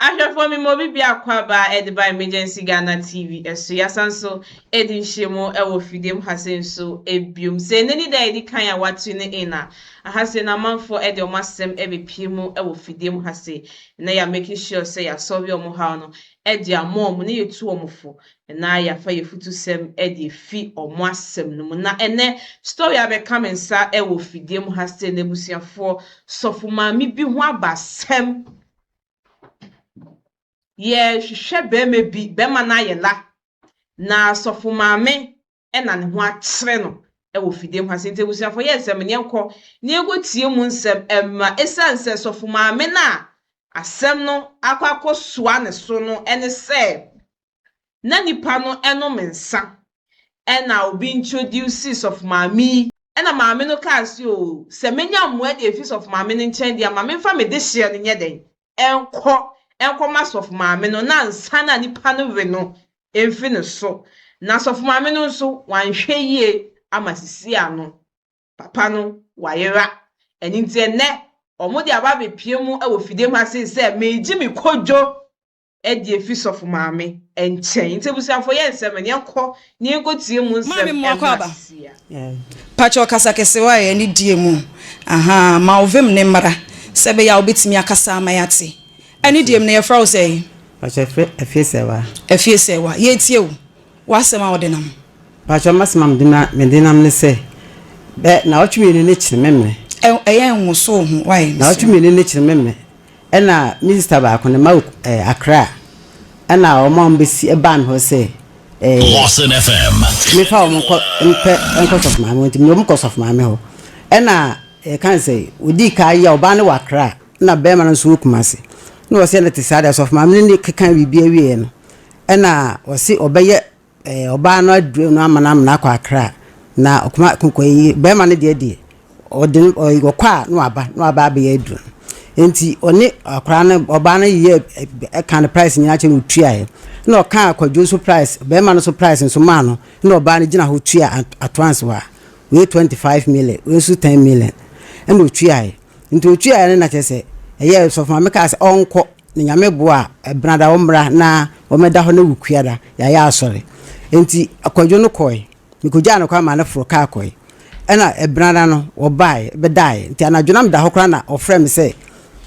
Ahwɛfoɔ me ma obi biako aba ɛde ba Emergency Ghana TV ɛso. Yɛasan so ɛdi nhyiamu ɛwɔ fidie mu ha sei nso ɛbiom. Sɛ ɛnɛ ne da a ɛdi kan a wa tune in a, aha sei no amanfoɔ ɛde wɔn asɛm ɛbɛpie mu ɛwɔ fidie mu ha sei. Na yɛ making sure sɛ yɛ solve wɔn haw no ɛde ama wɔn na yɛtu wɔn fo na yɛafa yɛ futusɛm ɛde efi wɔn asɛm no mu. Na ɛnɛ story a bɛka me nsa ɛwɔ fidie mu ha sei no, abusuafoɔ, sɔfo maame bi ho aba asɛm. Yɛhwehwɛ bɛrima bi, bɛrima no ayɛ la, na sɔfo maame ɛna ne ho akyerɛ no ɛwɔ fidie mu ha sei. Nti abusuafoɔ, yɛ nsɛm ne yɛnkɔ ne yɛnkɔtie mu nsɛm ɛma ɛsiane sɛ sɔfo maame no a asɛm no akɔ akɔsoa ne so no ɛne sɛ na nipa no ɛnom nsa, ɛna obi introduce sɔfo maame yi, ɛna maame no kaa sɛ, o sɛ menya mmoa de efi sɔfo maame no nkyɛn deɛ, maame mfa me de hyeɛ no nyɛ dɛn ɛnkɔ ɛnkɔma sɔfo maame no na nsa na nipa no we no emfi ne so. Na sɔfo maame no nso wanhwɛ yie ama sisi ano papa no wayera. Ɛne nti ɛnɛ ɔmo de aba abɛpie mu ɛwɔ fidie mu ase sɛ meegye me kodwo ɛde efi sɔfo maame nkyɛn. Nti abusuafo, yɛ nsɛm ne yɛnkɔ ne yɛnkɔtie mu nsɛm. Maame, mmoa kɔ ɛma aba. sisi a. Pakyɛ, ɔkasa kɛse wa yɛ ne die mu aha ma wo vim ne mmara sɛ ɛbɛyɛ a wobɛtumi akasa ama yɛate. Ɛne die mu no, yɛfrɛ wo sɛ? Pakyɛ, fɛ Efie Sɛwa. Afie sɛ wa yɛtie wo w'asɛm a wode nam. Pakyɛ, masɛm a mede nam ne sɛ bɛ na ɔtwe mmienu ne kyerɛ memene. Ɛyɛ nwoso wo ho wayɛ. Na ɔtwe mmienu ne kyerɛ memene, ɛna me sister baako ne ma wɔ Accra, ɛna ɔmo a ɔmo bɛsi ɛbaa me hɔ sɛ Lawson FM. Mefa wɔn nkɔ mpɛ nkɔ sɔfo maame hɔ, nti mede wɔn kɔ sɔfo maame hɔ, ɛna yɛka sɛ odi ka yɛ ɔbaa no wɔ Accra na bɛrima no nso wɔ Kumase, na wɔsɛ no te saa deɛ, sɔfo maame no ne keka biribi awieɛ no, ɛna wɔse ɔbɛyɛ ɔbaa no aduro no ama no amena akɔ Accra, na ɔkoma kɔkɔ yi bɛrima no deɛ ɔde no ɔkɔ a na waba abɛyɛ aduro no. Nti ɔne akwaraa no, ɔbaa no yɛ ɛka no price nyinaa kyerɛ no, otuaeɛ, na ɔka akwadwo nso price, bɛrima no nso price nso maa no, na ɔbaa no gyina hɔ tua atoance hɔ a wei 25 million, wei nso 10 million, ɛna otuaeɛ. Nti otuaeɛ no, na kyerɛ sɛ ɛyɛ sɔfo maame kaa sɛ ɔnkɔ na Nyame boa a, ɛbenada ɔmmra na ɔmmɛda hɔ na wukuada yɛayɛ asɔre. Nti akwadwo no kɔe, mekɔgyaa no kɔ ama no foro kaa kɔe, ɛna ɛbenada no wɔbaeɛ bɛdaeɛ. Nti anadwo na meda hɔ koraa na ɔfrɛ me sɛ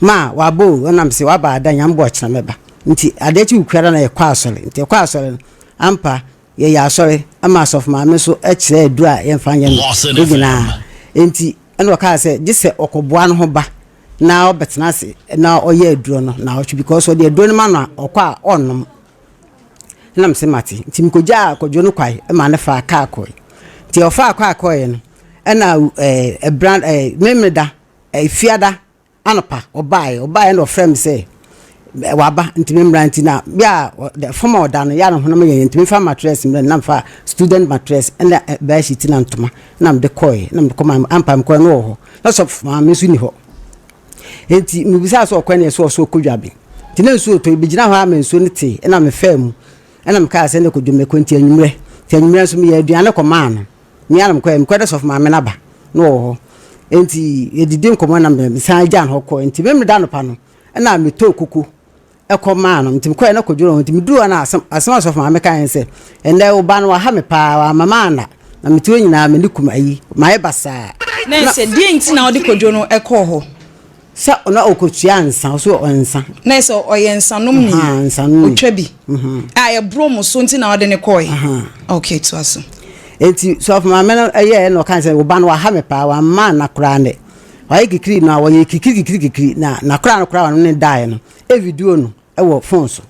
ma waba o, ɛnam sɛ waba ada, Nyame boa, ɔkyena mɛba. Nti adeɛ kye wukuada na yɛkɔ asɔre. Nti yɛkɔ asɔre no ampa, yɛyɛ asɔre ama asɔfo maame nso kyerɛ aduru a yɛmfa nyɛ no Lawson ne nyinaa. Nti ɛna ɔkaa sɛ gye sɛ ɔkɔboa no ho ba na ɔbɛtena ase na ɔyɛ aduro no na ɔtwe, because ɔde aduro no ma no a, ɔkɔ a ɔnnom. Ɛnam sɛ mate, nti mekɔgyaa akɔdwo no kwae ma ne faa kaa kɔe. Nti ɔfaa kaa kɔeɛ no, ɛna ɛbra memeda fiada anɔpa ɔbaeɛ na ɔfrɛ me sɛ waba, nti memmra. Nti na bia fam a ɔda no yɛ a ne honam yɛ, nti mefa mattress mmerɛ no, na mefa student mattress ɛna bedsheet na ntoma na mede kɔɛ, na mede kɔ ma ampa mekɔɛ no wɔ hɔ na sɔfo maame nso ni hɔ. Nti mebisaa sɛ ɔkɔ ne ɛsɛ ɔso ɔkɔ dwabe, nti na nsuo tɔ, ebi gyina hɔ ama nsuo no tee, ɛna mefaa mu, ɛna mekaa sɛ ne kɔdwo mɛkɔ. Nti anwummerɛ nso meyɛ aduane kɔmaa no, me anam kɔɛ mekɔ dɛ sɔfo maame no aba na ɔwɔ hɔ, nti yɛdidi nkɔmmɔ na mesan gyaa no hɔ kɔɛ. Nti memeda anɔpa no, ɛna metɔɔ koko ɛkɔ maa no. Nti mekɔɛ na kɔdwo no hɔ. Nti meduru hɔ na asɛm a sɔfo maame kae sɛ, ɛnnɛ wo ba no waha me paa, wama ma ana na mete hɔ nyinaa m'ani kum ayi mayɛ basaa. Na sɛ deɛ nti na wode kodwo no ɛkɔɔ hɔ? Sɛ na ɔkɔtua nsa, ɔso ɔnsa. Na sɛ ɔyɛ nsanom ni? Aha, nsanom ni. Ɔtwa bi a ɛboro mo so, nti na wode ne kɔɛ. Okay, toa so. Nti sɔfo maame no ɛyɛɛ na ɔka sɛ wo ba no waha me paa, wamma ana koraa nnɛ wayɛ kikiri na wɔyɛ kikiri kikiri kikiri na nakora no koraa ɔno ne daeɛ no ɛvideo no ɛwɔ phone so.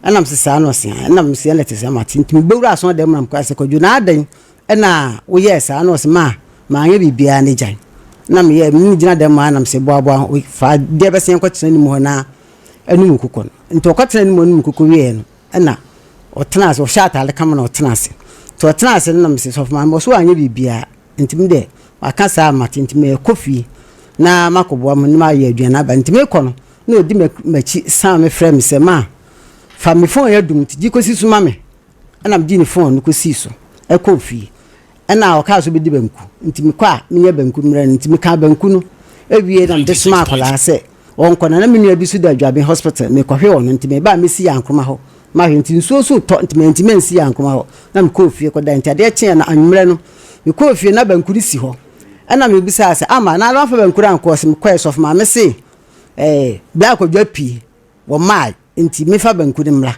Ɛnam sɛ saa na ɔse, ɛnam sɛ ɛna te sɛ mate. Nti mebɛwura aso dɛm na mekɔa sɛ, Kwadwo, na adɛn ɛna woyɛɛ saa? Na ɔse, ma maanyɛ biribiara ne gyae na meyɛ mene gyina dɛm a nam sɛ boaboa fa deɛ bɛsɛ yɛnkɔtena anim hɔ na anum kokɔ no. Nti ɔkɔtena anim hɔ anum kokɔ wieɛ no, ɛna ɔtena ase, ɔhyɛ ataade kama na ɔtena ase. Nti ɔtena ase no, nam sɛ sɔfo maame ɔso anyɛ biribiara, nti mi deɛ waka saa mate, nti mɛkɔ fie na makɔboa mo na mayɛ aduane aba. Nti mekɔ no na ɔdi m'akyi san me frɛ me sɛ, ma fa me phone yɛ dum, nti gye kɔsi so ma me. Ɛna megye ne phone no kɔsii so ɛkɔɔ fie, ɛna ɔkaa so bɛdi banku, nti mekɔ a menyɛ banku mmerɛ no. Nti meka banku no ewie na mede soma akwadaa sɛ ɔnkɔ na na me nua bi so da Dwaben hospital mekɔhwɛ ɔno nti meba a mɛsi Yankroma hɔ mahwɛ nti nsuo so tɔ nti mantumi ansi Yankroma hɔ na mekɔɔ fie kɔda nti adeɛ kyeeɛ no anwummerɛ no mekɔɔ fie na banku no si hɔ ɛna mebisaa sɛ ama na wamfa banku no ankɔ ɔse mekɔɛ sɔfo maame se ɛɛ bla akɔdwa pie wɔmaa nti mefa banku no mmra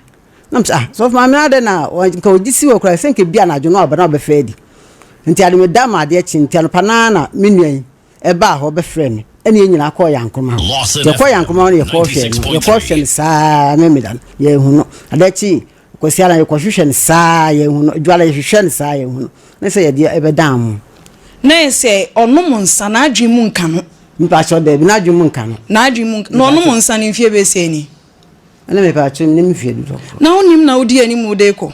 na mesɛ ah sɔfo maame adɛn na nka ɔgye si wɔ koraa sɛ nka bi anadwo no aba na ɔbɛfa adi nti ade meda ma adeɛ kye nti anɔpa naa na me nua yi ɛbaa hɔ bɛfrɛ me ɛne yɛn nyinaa kɔɔ Yankroma hɔ nti yɛkɔɔ Yankroma hɔ no yɛkɔɔ hwɛ no yɛkɔɔ hwɛ no saa memeda no yɛhu no adeɛ kye Kwasi ara yɛkɔhwehwɛ no saa yɛnhu no, Dwala yɛhwehwɛ no saa yɛnhu no, ne sɛ yɛde ɛbɛdan mo. Na yɛ sɛ ɔnom nsa, n'adwene mu nka no. Mepakyɛw daabi, n'adwene mu nka no. N'adwene mu nka, na ɔnom nsa no mfie bɛyɛ sɛn ni? Ɛna mepakyɛw mennim mfie dodoɔ korɔ. Na wonim na wodi anim de rekɔ?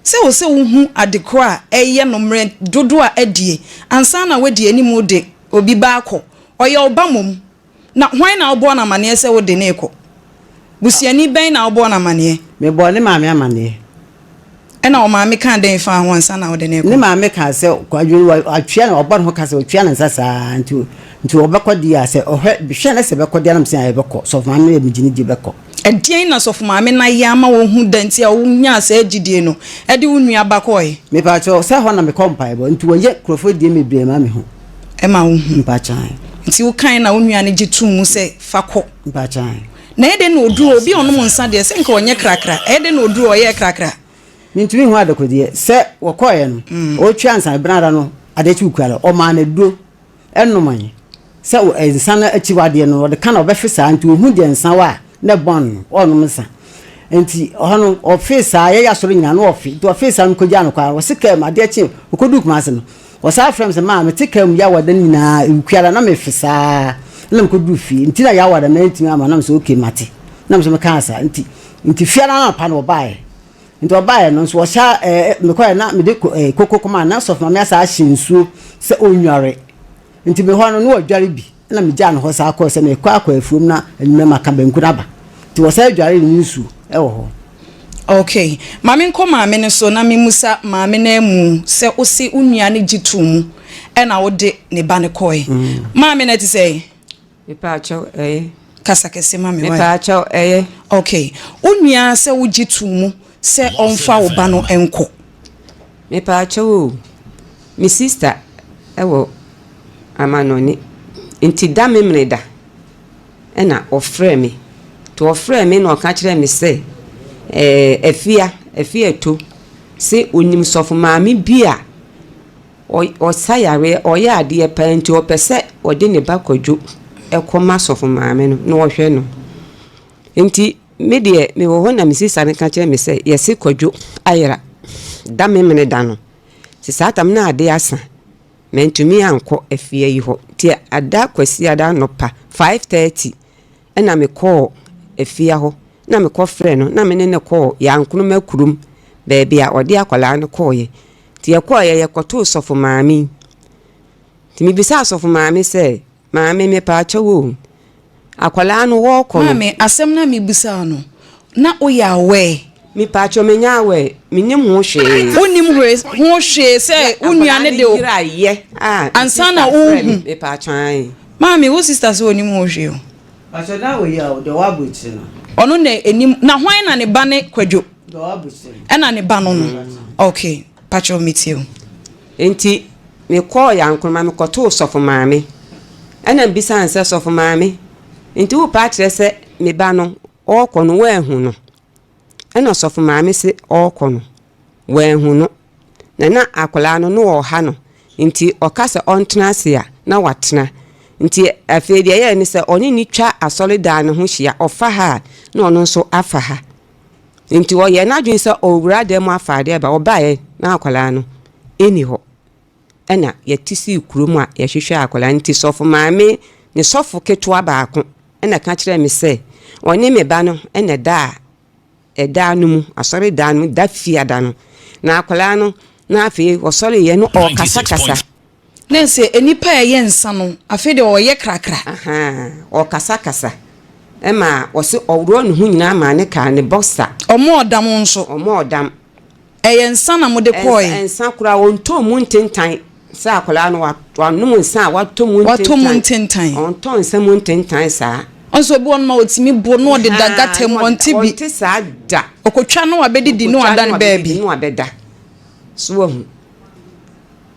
Sɛ wɔ sɛ wohu ade korɔ a ɛyɛ no mmerɛ dodoɔ a adie ansa na woadi anim de obi ba akɔ, ɔyɛ wo ba mmom. Na hwan na wobɔɔ no amanneɛ sɛ wode no rekɔ? Busuani bɛn na wobɔɔ no amanneɛ? Mebɔɔ ne maame amanneɛ. Ɛnna wo maame kaa dɛn faa ho ansa na wode no rekɔ? Ne maame kaa sɛ, Kwadwo no, watwea no, wabɔ ne ho ka sɛ ɔtwea ne nsa saa ara nti, nti ɔbɛkɔ deɛ a, sɛ ɔhwɛ, hwɛ na sɛ ɛbɛkɔ deɛ a, na mesɛ ae, ɛbɛkɔ. Sɔfo maame no deɛ megye no di ɛbɛkɔ. Ɛdeɛn na sɔfo maame no ayɛ ama woahu da nti a wonyaa saa gyidie no de wo nua ba kɔeɛ? Mepakyɛw, sɛ hɔ na mekɔ mpaebɔ, nti wɔyɛ nkurɔfoɔ deɛ bebree ma mehu. Ɛma wohu. Mpakyɛw. Nti wokae na wo nua no gye too mu sɛ fa kɔ. Mpakyɛw. Na ɛyɛ dɛn na oduru hɔ? Obi a ɔnom nsa deɛ, sɛ nka ɔnyɛ krakra. Ɛyɛ dɛn na oduru hɔ ɔyɛɛ krakra? Mintumi nhu adekodeɛ. Sɛ wɔkɔeɛ no, ɔretwa nsa benada no adeɛ kye wukua no, ɔmaa no aduro nomae. Sɛ nsa no akyiwadeɛ no, ɔde ka na ɔbɛfe saa nti ɔhu deɛ nsa wɔ a, na ɛbɔn no, ɔnnom nsa. Nti ɔhɔ no, ɔfee saa, yɛyɛ asɔre nyinaa na ɔfe. Nti ɔfee saa no mekɔgyaa no kwan. Ɔse kaa mu, adeɛ kye, ɔkɔduu Kumase no, Wɔsan frɛɛ me sɛ, Maa, mete kaa mu Yawada no nyinaa, Ewukuada, na mefe saa na mekɔduru fie. Nti na Yawada mantumi amma, na mesɛ okay mate. Na mesɛ mekaa saa. Nti, nti fiada anɔpa no wɔbaeɛ. Nti wɔbaeɛ no nso wɔhyɛ ɛɛ mekɔɛ na mede ɛɛ koko kɔmaa na sɔfo maame asa ahyɛ nsuo sɛ ɔnnware. Nti me hɔ no na wɔdware bi. Ɛna megyaa no hɔ saa kɔɔ sɛ mekɔ akɔ afuom na anwummerɛ maka banku no aba. Nti wɔsan dwaree ne nsuo wɔ hɔ. Ok, ma menkɔ maame no so na memmusa maame no amu sɛ wose wo nua no gye too mu ɛna wode ne ba no kɔe. Maame no ɛte sɛn? Mepaakyɛw, ɛyɛ. Kasa kɛse ma me wai. Mepaakyɛw, ɛyɛ. Ok, wo nua sɛ wogye too mu sɛ ɔmfa wo ba no nkɔ? Mepaakyɛw o, me sister wɔ amanɔne nti da Memeneda na ɔfrɛɛ me. Nti ɔfrɛɛ me na ɔka kyerɛɛ me sɛ ɛɛ Afia, Afia Ato se ɔnim sɔfo maame bi a ɔsa yareɛ, ɔyɛ adeɛ paa nti ɔpɛ sɛ ɔde ne ba Kwadwo kɔma sɔfo maame no na ɔhwɛ no. Nti me deɛ mewɔ hɔ na me sista no ka kyerɛ me sɛ yɛse Kwadwo ayera da Memeneda no. Nti saa tam no na adeɛ asa. Mantumi ankɔ afie yi hɔ. Nti ada Kwasiada anɔpa 5:30 ɛna mekɔɔ afia hɔ na mekɔ frɛɛ no na me ne no kɔɔ Yankonoma kurom baabi a ɔde akwadaa no kɔɔeɛ. Nti yɛkɔɔeɛ yɛkɔtoo sɔfo maame yi. Nti mebisaa sɔfo maame sɛ, Maame mepaakyɛw o, akwadaa no wɔɔkɔ no. Maame, asɛm no a mebisaa wo no, na woyɛ aware? Mepaakyɛw menyɛ aware, mennim ho hwee. Wonnim hwee ho hwee sɛ wo nua no de wo. Akwadaa no yeraeɛ a me Ansa sister na frɛɛ worehu. me, mepaakyɛw ae. Maame, wo sister sɛ ɔnnim ho hwee o. Pakyɛw na wei a deɛ ɔwɔ aburokyire no. Ɔno na ɛnim, na hwan na ne ba ne Kwadwo? Deɛ ɔwɔ aburokyire no. Ɛna ne ba no no. Okay, pakyɛw metie wo. Enti mekɔɔ Yankroma mekɔtoo sɔfo maame. Ɛna mebisaa no sɛ, Sɔfo maame, enti worepɛ akyerɛ sɛ me ba no, ɔrekɔ no, woanhu no? Ɛna sɔfo maame se ɔrekɔ no, wanhu no. Na na akwadaa no, na ɔreha no. Nti ɔka sɛ ɔntena ase a, na watena. Nti afei deɛ ɛyɛɛ ne sɛ ɔne no twa asɔredan no ho hyia, ɔfa ha a, na ɔno nso afa ha. Nti ɔyɛɛ n'adwene sɛ ɔrewura dan mu afa adeɛ aba. Ɔbaeɛ na akwadaa no nni hɔ. Ɛna yɛte sii kurom a yɛhwehwɛ akwadaa no. Nti sɔfo maame, ne sɔfo ketewa baako na ɛka kyerɛɛ me sɛ ɔne me ba no na ɛdaa ɛdaa no mu, asɔredan no mu, da fiada no. Na akwadaa no, na afei ɔsɔreeɛ no ɔrekasakasa. Na sɛ nnipa a ɛyɛ nsa no, afei deɛ ɔyɛ krakra. Ahaa, ɔkasakasa. Ɛma ɔse ɔworɔ ne ho nyinaa maa ne kaa ne boxer. Ɔmo ɔdam nso. Ɔmo ɔdam. Ɛyɛ nsa na mode kɔɔe. Nsa, nsa koraa ɔntɔɔ mu ntentan. Sɛ akwadaa no wanom nsa a watɔ mu ntentan. Watɔ mu ntentan. Ɔntɔ nsa mu ntentan saa. Ɔnso obi wɔ no ma ɔtumi bo na ɔde da gata mu ɔnte bi. Ɔnte saa da. Ɔkɔtwa na wabɛdidi na wada ne baabi. Na wabɛda. So wahu.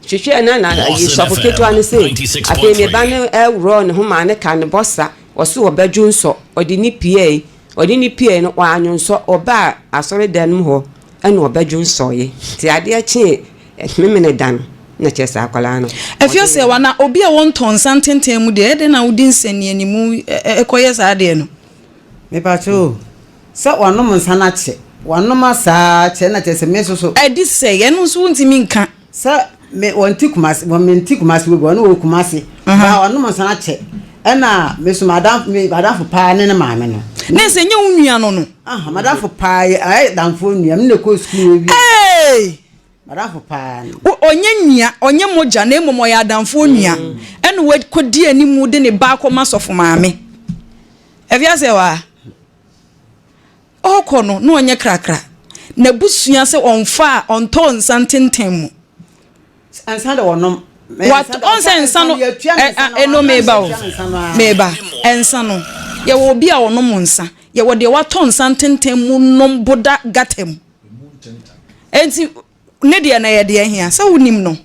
Hwehwɛɛ na na ayi sɔfo ketewa no se afei me ba no worɔɔ ne ho maa ne ka ne bɔsa ɔse ɔbɛdwo nsɔ ɔde ne piae ɔde ne piae no wanyonsɔ ɔbaa asɔredan mu hɔ ɛna ɔbɛdwo nsɔeɛ nti adeɛ kyee memene da no na kyerɛ sɛ akwadaa no Afia sɛ wa na obi a wɔntɔn nsa ntenten mu deɛ ɛdɛn na wodi nsɛnnianimu kɔyɛ saa adeɛ no? Mepakyɛw o, Sɛ wanom nsa no akyɛ. Wanom asaa akyɛ na kyerɛ sɛ me nso so. Ɛde sɛe, ɛno nso wontumi nka. Sɛ me wɔnte Kumasi, wɔn mente Kumasi wɔ bi, ɔno wɔ Kumasi. Ba wanom nsa no akyɛ. Ɛna me nso m'adamfo me m'adamfo paa ne ne maame no. Ne sɛ nyɛ wo nua no no. Aha, m'adamfo paa yɛ ayɛ damfo nua, me na ɛkɔɔ sukuu wɔ wie. Hey! M'adamfo paa no. Ɔnyɛ nua, ɔnyɛ mogya, na mmom ɔyɛ adamfoɔ nua. Ɛna wakɔdi anim de ne ba akɔma sɔfo maame. Ɛfiase wa. Ɔrekɔ no, na ɔnyɛ krakra. N'abusua sɛ ɔmfa a, ɔntɔɔ nsa ntenten mu. Nsa de wɔnom. Wat, ɔn sɛ nsa no, ɛno meba o, meba. Nsa no, yɛwɔ obi a ɔnom nsa, yɛwɔ deɛ watɔ nsa ntenten mu nom boda gata mu. Enti, ne deɛ no ɛyɛ deɛ hia, sɛ wonim no.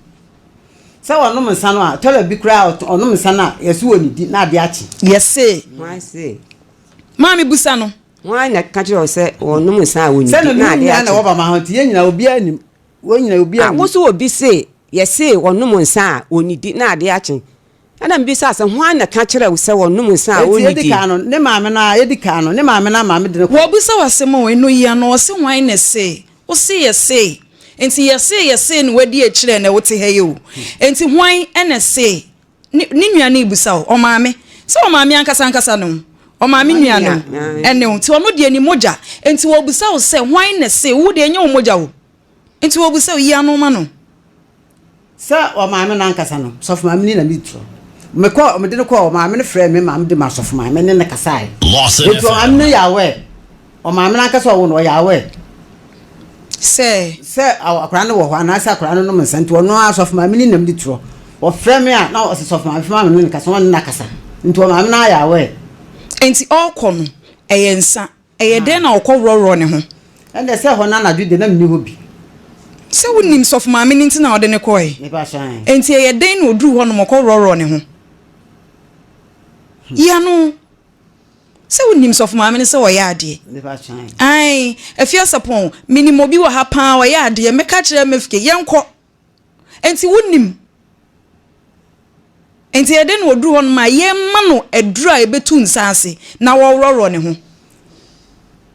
Sɛ ɔnom nsa no a, tɔla bi koraa ɔnom nsa no a, yɛse ɔnnidi na adeɛ akye. Yɛse. Hwan se? Maame busa no. Hwan na ɛka kyerɛ wo sɛ wɔnom nsa a wɔnnidi Sɛ no na ne adeɛ nua na akye? ɛwɔ bama ho nti yɛn nyinaa obiara nim. Wɔn nyinaa obiara Ah, nim. wo so obi se yɛse wɔnom nsa a wɔnnidi na adeɛ akye. Ɛna mebisaa sɛ hwan na ɛka kyerɛ wo sɛ wɔnom nsa a Enti edi wɔnnidi? kan no, ne maame no ara, edi kan no, ne maame no ara maame de no kɔe. Wɔabisa wo asɛm o, eno yi ano, ɔse hwan na ɛsee? Wo se yɛsee. Enti yɛsee yɛsee na woadi akyire ɛnɛ wote ha yi o. Enti hwan na ɛsee? Ne ne nua no rebisa wo, ɔmaame. Sɛ ɔmaame ankasa ankasa ne wo, ɔmaame nua ne wo, ɛne wo. Nti ɔno deɛ ne mogya. Nti wɔrebisa wo sɛ hwan na ɛse, wo deɛ ɛnyɛ wo mogya o. Nti wɔrebisa wo, yi ano ma no. Sɛ ɔmaame no ankasa no, sɔfo maame ni na medi torɔ. Mekɔ, mede no kɔɔ, ɔmaame no frɛɛ me maame de ma sɔfo maame ne no kasaeɛ. Nti ɔmaame no yɛ aware. Ɔmaame no ankasa ɔwo no, ɔyɛ aware. Sɛ. Sɛ akwadaa no wɔ hɔ anaasɛ akwadaa no nom nsa nti ɔno ara sɔfo maame no nam di torɔ. Ɔfrɛ me a na ɔsɛ sɔfo maame fa maame no ne kasa, ɔne no akasa. Nti ɔmaame no ayɛ aware. Nti ɔrekɔ no, ɛyɛ nsa. Ɛyɛ dɛn na ɔkɔ worɔworɔ ne ho? Ɛnde sɛ hɔ no anadwo deɛ na menni hɔ bi. Sɛ wonim sɔfo maame no nti na ɔde no kɔe. Mepa kyɛw ae. Nti ɛyɛ dɛn na ɔduru hɔ nom ɔkɔ worɔworɔ ne ho? Yi ano. Sɛ wonim sɔfo maame no sɛ ɔyɛ adeɛ. Ae, Afiasapɔn, menim obi wɔ ha paa ɔyɛ adeɛ, mɛka akyerɛ MFK, yɛnkɔ. Enti wonim. Enti ɛdɛn na ɔduru hɔ nom a yɛma no aduru a ɛbɛtu nsa ase na wɔworɔworɔ ne ho.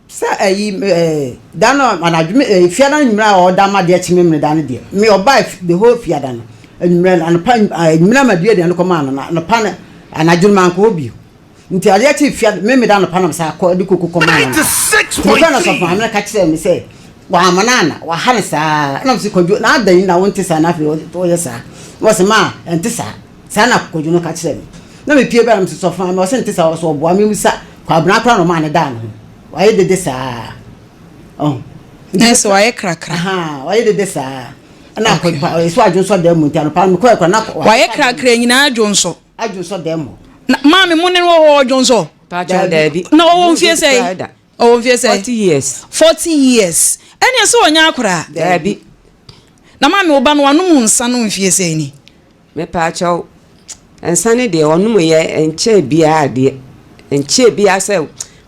Sɛ ayi eh, da no anadwo me eh, fiada no anwummerɛ a ɔda ma adeɛ kye me mene da no deɛ me ɔbaa the whole fiada no anwummerɛ no anɔpa anwummerɛ ama dua aduane kɔmaa no na anɔpa no anadwo no mankɔ hɔ bio. Nti adeɛ kye fia me meda anɔpa na mesan kɔ de koko kɔmaa no anɔpa. Nti mekɔɛ na sɔfo maame no ka kyerɛɛ me sɛ wamma no anna, waha no saa. Ɛna mese Kwadwo na adɛn na wonte saa na afei woyɛ saa? Na ɔse maa ɛnte saa. Saa na Kwadwo no ka kyerɛɛ me. Na mepie bae na mese sɔfo maame ɔse nte saa ɔse ɔboa me misa Kwabena koraa na ɔmaa no daa ne ho. Wayɛ dede saa. Ɔho. Na ɛsɛ wayɛ krakra. Ahaa wayɛ dede saa. Ɛna akɔ ɛso adwonsɔ dan mu nti anɔpa no mekɔɛ koraa na wayɛ krakra nyinaa adwonsɔ. Adwonsɔ dɛm hɔ. Na maame mo ne no wɔ hɔ ɔdwonsɔ? Paatwa daabi. Na ɔwɔ mfie sɛn? Ɔwɔ mfie sɛn? 40 years. 40 years. Ɛnneɛ sɛ ɔnyɛ akoraa? Daabi. Na maame wo ba no wanom nsa no mfie sɛn ni? Mepaakyɛw, nsa no deɛ ɔnom yɛ nkyɛɛ biara deɛ, nkyɛɛ biara sɛ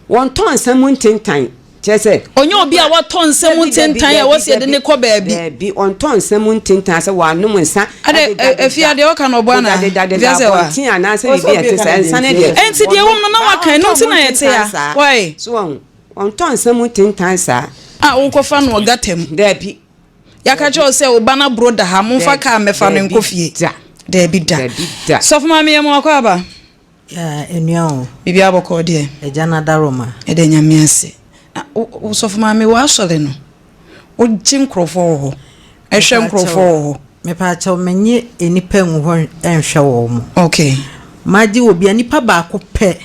wɔntɔ nsa mu ntentan. Kyerɛ sɛ. Ɔnyɛ obi a watɔ nsa mu ntentan a ɛwɔ sɛ yɛde no kɔ baabi. Daabi, ɔntɔ nsa mu ntentan sɛ wanom nsa. Ade, Afia deɛ ɔka no ɔboa anaa? Dedadeda abɔnten anaasɛ biribi a ɛte saa, nsa no deɛ. Enti deɛ ɛwɔ mu no na waka, ɛno nti na yɛte ha. Why? So wahu? Ɔntɔ nsa mu ntentan saa. A wokɔfa no wɔ gutter mu. Daabi. Yɛaka kyerɛ wo sɛ wo ba no aboro da ha, momfa kaa mmɛfa no nkɔ fie. Daabi da. Daabi da. Sɔfo Maame yɛ mo akɔ aba. Yeah, enua o. Biribiara bɔkɔɔ deɛ. Agya no adaworoma. Yɛda Nyame ase. Na wo wo sɔfo maame w'asɔre no, wogye nkorɔfoɔ wɔ hɔ? Ɛhwɛ nkorɔfoɔ wɔ hɔ? Mepaakyɛw, menye nnipa ngu hɔ nhwɛ wɔn. Okay. Magye obi a, nipa baako pɛ,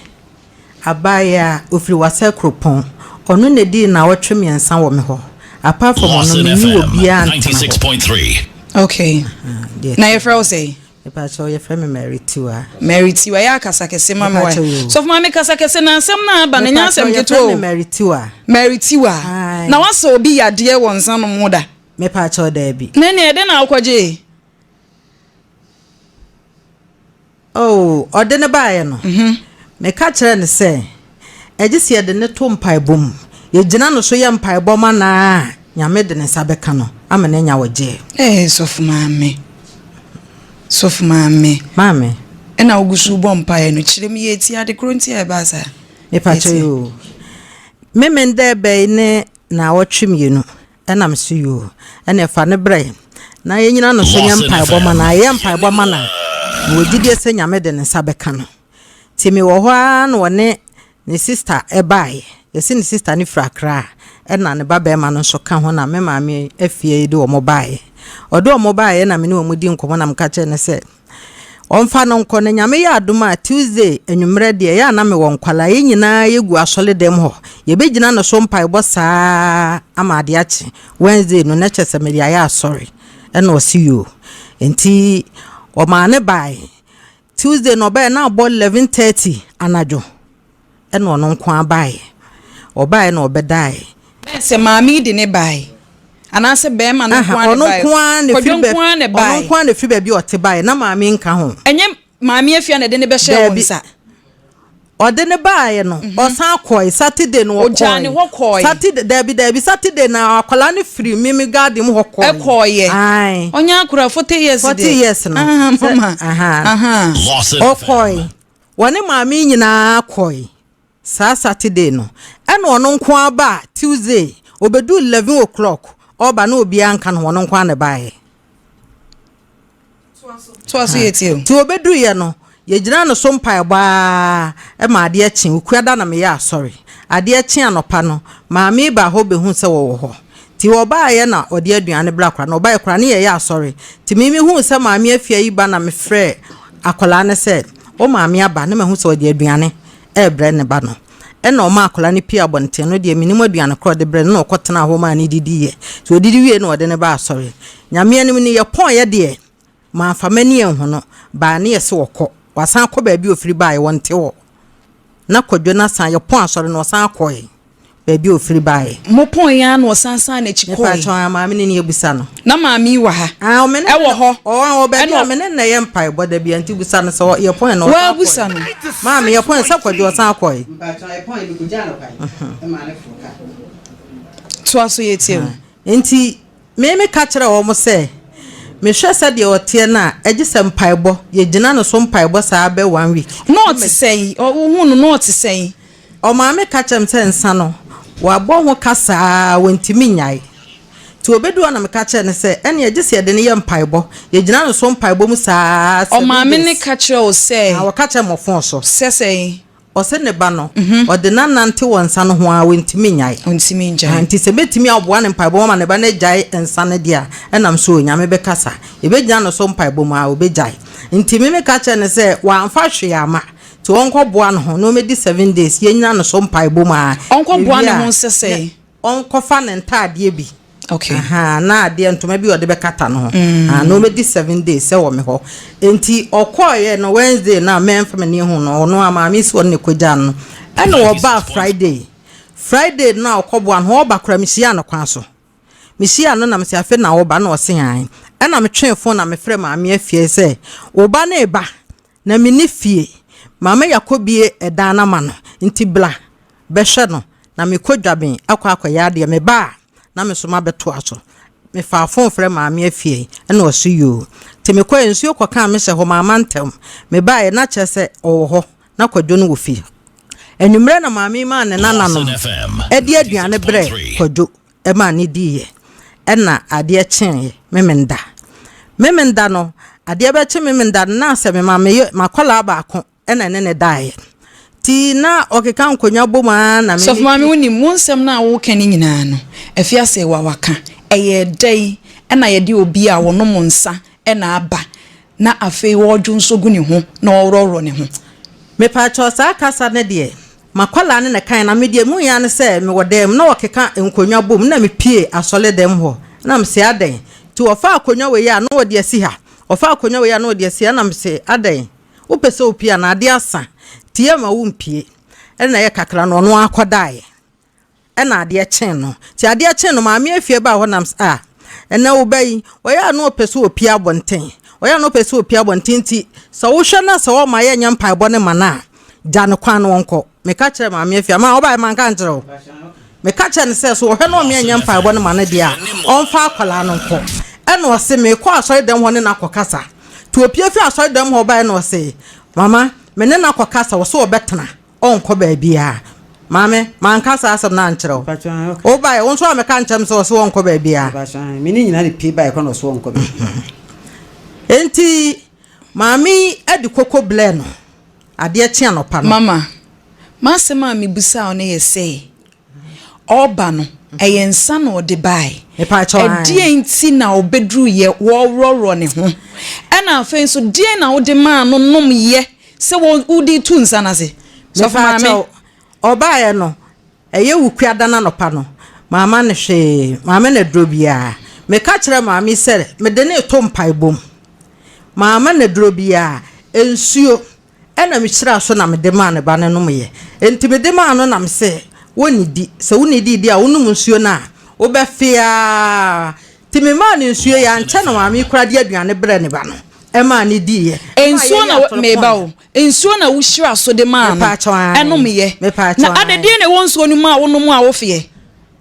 abaayewa, ofiri Wassa Kuropɔn. Ɔno na edii naawɔtwe mmiɛnsa wɔ me hɔ. Apart from ɔno, Lawson menye FM obiara ntena hɔ. 96.3. Okay. Aha, deɛ Na ɛteɛ. yɛfrɛ wo sɛn? Mepakyɛw yɛfrɛ me Mary Tiwa. Mary Tiwa, yɛ akasa kɛse ma me wae. Sɔfo maame kasa kɛse na asɛm no aba no nyɛ asɛm ketewa o. Mepakyɛw yɛfrɛ me Mary Tiwa. Mary Tiwa. Na wasɛ obi yadeɛ wɔ nsa nom ho da? Mepakyɛw daabi. Na ɛnneɛ ɛdɛn na wokɔgyee? Oh, ɔde no baeɛ no, meka kyerɛɛ no sɛ, ɛgye sɛ yɛde no to mpaebɔ mu. Yɛgyina no so yɛ mpaebɔ ma no a, Nyame de ne nsa bɛka no ama no anya ɔgyeɛ. Ee, sɔfo maame, sɔfo maame. Maame. Ɛna wogu so bɔ mpaeɛ no, kyerɛ me yɛtie ade korɔ nti a ɛbaa saa. Mepakyɛ yi o. Memenda ɛbɛyi ne naawɔtwe mmienu. Ɛna me se yoo, ɛneɛ fa no brɛ na yɛnyina no so nyɛ mpaebɔ ma no, ayɛ mpaebɔ ma no a, mewɔ gyidie sɛ Nyame de ne nsa bɛka no. Nti mewɔ hɔ ara na ɔne ne sister baeɛ, yɛse ne sister no firi Accra, ɛna ne ba barima no nso ka ho na me maame afie yi de wɔn baeɛ. Ɔde wɔn baeɛ na me ne wɔn di nkɔmmɔ na meka kyerɛɛ no sɛ, Ɔmfa no nkɔ na Nyame yɛ adom a Tuesday anwummerɛ deɛ ɛyɛ a na mewɔ nkwadaa yɛn nyinaa yɛgu asɔre dɛm hɔ yɛbɛgyina no so mpaebɔ saa ama adeɛ akye Wednesday no na kyɛ sɛ mede ayɛ asɔre ɛna ɔse yoo nti ɔmaa ne bae Tuesday no ɔbaeɛ na abɔ 11:30 anadwo Ɛna ɔno nko ara baeɛ. Ɔbaeɛ na ɔbɛdaeɛ. Bɛn sɛ maame yi de ne baeɛ anaasɛ bɛrima no nko ara na ɛbaeɛ? Ɔno nko ara na Kwadwo nko ara na ɛbaeɛ. Ɔno nko ara na ɛfiri baabi a ɔte baeɛ na maame nka ho. Ɛnyɛ maame Afia na ɛde no bɛhyɛɛ wo nsa? Ɔde no baeɛ no, ɔsan kɔe. Saturday no ɔkɔe. Ɔgyaa ne hɔ kɔe. Saturday, daabi daabi, Saturday na akwadaa no firi me me garden mu hɔ kɔe. Ɛkɔeɛ. Ae. Ɔnyɛ akwadaa, 40 years deɛ. 40 years no. Aha, mama. Aha. Ɔkɔe. Wɔne maame yi nyinaa kɔe saa Saturday no, ɛna ɔno nko ara baa Tuesday, ɔbɛduu 11 o'clock, ɔreba na obiara nka ne ho, ɔno nko ara na ɛbaeɛ. Toa so yɛ tie o. Nti ɔbɛduiɛ no, yɛgyinaa no so mpaebɔ ara ma adeɛ kye, Okuada na meyɛ asɔre. Adeɛ kye anɔpa no, maame yi baa hɔ bɛhuu sɛ wɔwɔ hɔ. Nti ɔbaeɛ na ɔde aduane brɛɛ akwadaa no, ɔbaeɛ koraa ne yɛyɛ asɔre. Nti me mehuu sɛ maame Afia yi ba na mefrɛɛ akwadaa no sɛ, Wo maame aba na mahu sɛ ɔde aduane rebrɛ ne ba no. Ɛna ɔmaa akwadaa no pue abɔnten no deɛ mennim aduane korɔ ɔde brɛ no na ɔkɔtenaa hɔ maa no didiiɛ. Nti ɔdidi wieeɛ na ɔde no baa asɔre. Nyame anim no yɛpɔeɛ deɛ mamfa m'ani anhu no, baa ne yɛse ɔkɔ. Wasan akɔ baabi a ɔfiri baeɛ, ɔnte hɔ. Na Kwadwo no asan, yɛpɔn asɔre no ɔsan kɔe. Baabi a ofiri baeɛ. Mopɔn yi ara na ɔsan san n'akyi kɔeɛ. Mepakyɛw ah, maame no ni abisa no. Na maame yi wɔ ha? Ah, ɔme ne Ɛwɔ hɔ. Ɔwɔ wɔ baabi Ɛna a me ne no yɛ mpaebɔ da biara nti bisa no sɛ yɛpɔn na ɔsan kɔeɛ. Woabisa no? Maame yɛpɔn sɛ Kwadwo ɔsan kɔeɛ. Mpakyɛw yɛpɔn yi mekɔgyaa no kwan maa no foro kaa. Toa so yɛtie wo. Nti Me meka kyerɛɛ wɔn sɛ, Mehwɛ sɛdeɛ ɔteɛ no a, ɛgye sɛ mpaebɔ, yɛgyina no so mpaebɔ saa bɛ one week. Na ɔte sɛn? Wohuu no na ɔte sɛn? Ɔmaame ka kyerɛɛ me sɛ nsa no, wabɔ ho ka saa ara, ɔntumi nnyae. Nti ɔbɛduu hɔ na meka kyerɛɛ no sɛ, ɛnneɛ gye sɛ yɛde no yɛ mpaebɔ, yɛgyina no so mpaebɔ mu saa ara seven Ɔmaame no days. ka kyerɛɛ wo sɛ? Ah, ɔka kyerɛɛ me wɔ fon so. Sɛ sɛn? Ɔse ne ba no, ɔde no anante wɔ nsa no ho ara, ɔntumi nnyae. Ɔntumi nnyae. Nti sɛ mɛtumi aboa no mpaebɔ mu ama ne ba no agyae nsa no deɛ a, ɛnam sɛ Onyame bɛkasa. Yɛbɛgyina no so mpaebɔ mu ara, ɔbɛgyae. Nti me meka kyerɛɛ no sɛ, wamfa hwee amma, nti ɔnkɔboa ne ho na ɔmmɛdi seven days, yɛnnyina no so mpaebɔ mu ara. Ɔnkɔboa Yɛwie ne a, ho sɛ sɛn? Ɔnkɔfa ne ntaadeɛ bi. Okay. Ahaa, na adeɛ ntoma bi a ɔde bɛkata no ho. Mm. Na ɔbɛdi seven days sɛ wɔ me hɔ. Nti ɔkɔɔyɛ no Wednesday no a mɛmfa m'ani hu no, ɔno a maame si ɔno na ɛkɔgyaa no. Ɛna ɔbaa Friday. Friday no a ɔkɔboa no ho, ɔba koraa mehyiaa no kwan so. Mehyiaa no na mese afei na woba na ɔse ae. Ɛna metwee fon na mefrɛ maame afie sɛ wo ba no reba na menni fie. Maame yɛakɔbie ɛdan no ama no nti bla bɛhwɛ no na mekɔ dwaben akɔ akɔyɛ adeɛ meba a na me nso mabɛtoa so. Mefaa fon frɛ maame afie ɛna ɔse yoo. Nti mekɔɛ nsuo kɔkaa me hyɛ hɔ mamma ntɛm. Mebaeɛ na kyerɛ sɛ ɔwɔ hɔ na Kwadwo no wɔ fie. Anwummerɛ na maame yi maa ne nananom de aduane brɛɛ Kwadwo maa no diiɛ. Ɛna adeɛ kyeeɛ Memenda. Memenda no, adeɛ bɛkye Memenda no na sɛ me maame yɛ m'akwadaa baako na ɛne no daeɛ. Nti na ɔkeka nkonnwa bom ara na me. Sɔfo maame wonim, wo nsɛm no a woka no nyinaa no, afiase wa waka. Ɛyɛɛ dɛn na yɛde obi a ɔnom nsa na aba na afei ɔredwo nso gu ne ho na ɔreworɔworɔ ne ho? Mepaakyɛw saa kasa no deɛ makwadaa no na ɛkaeɛ na me deɛ mehuiɛ ara ne sɛ mewɔ dan mu na wɔkeka nkonnwa bom na mepue asɔre dan mu hɔ na mese adɛn nti wɔfaa akonnwa wei a na wɔde asi ha. Ɔfa akonnwa wei a na ɔde asi ha na mese adɛn wopɛ sɛ wopie anaa adeɛ asa nti yɛmma wompie. Ɛna ɛyɛ kakra no ɔno ara kɔdaeɛ. Ɛna adeɛ kyee no. Nti adeɛ kyee no maame afie baa hɔ nam sɛ ah ɛnɛ wo ba yi ɔyɛ a na ɔpɛ sɛ ɔpie abɔnten ɔyɛ a na ɔpɛ sɛ ɔpie abɔnten nti sɛ wohwɛ na sɛ ɔma yɛnyɛ mpaebɔ no ma no a gya no kwan na ɔnkɔ. Meka kyerɛɛ maame afie ama ɔbaeɛ manka ankyerɛ wo. Meka kyerɛɛ no sɛ so ɔhwɛ na ɔme anyɛ mpaebɔ no ma no deɛ a ɔmfa akwadaa no nkɔ. Ɛna ɔse mekɔ asɔredɛm hɔ ne no akɔkasa. Nti ɔpie firi asɔredɛm hɔ baeɛ na ɔse mama me ne no akɔkasa ɔse ɔbɛtena ɔnkɔ baabiara. Maame manka saa asɛm no ankyerɛ wo. Wobaeɛ wo nso ammɛka ankyerɛ me sɛ ɔse ɔnkɔ baabiara. Me ne nyinaa de pie baeɛ kɔ na ɔse ɔnkɔ baabiara. Enti maame yi de koko blɛɛ no. Adeɛ kye anɔpa no. Mama, m'asɛm a mebisaa wo no yɛ sɛ, ɔreba no, ɛyɛ nsa na ɔde bae. Ɛdeɛn nti na ɔbɛduruiɛ wɔreworɔworɔ ne ho? Ɛna afei nso, deɛn na wode maa no nomyɛ sɛ wode retu nsa no ase? Sɔfo maame. Ɔbaeɛ no, ɛyɛ Wukuada no anɔpa no, mamma no hwee, mamma no aduro biara. Meka kyerɛɛ maame sɛ mede no reto mpaebɔ mu. Mamma no aduro biara, nsuo na mehyiraa so na mede maa ne ba no nomeeɛ. Enti mede maa no na mese, Wonnidi. Sɛ wonnidi deɛ a, wonom nsuo no a, wobɛfe ara. Nti memaa no nsuo yi, ankyɛ na maame yi koraa de aduane brɛɛ ne ba no maa no diiɛ. Nsuo na, meba o, nsuo na wohyiraa so de maa no nomeeɛ. Na adɛn, deɛn na ɛwɔ nsuo no mu a wonom a wofeɛ?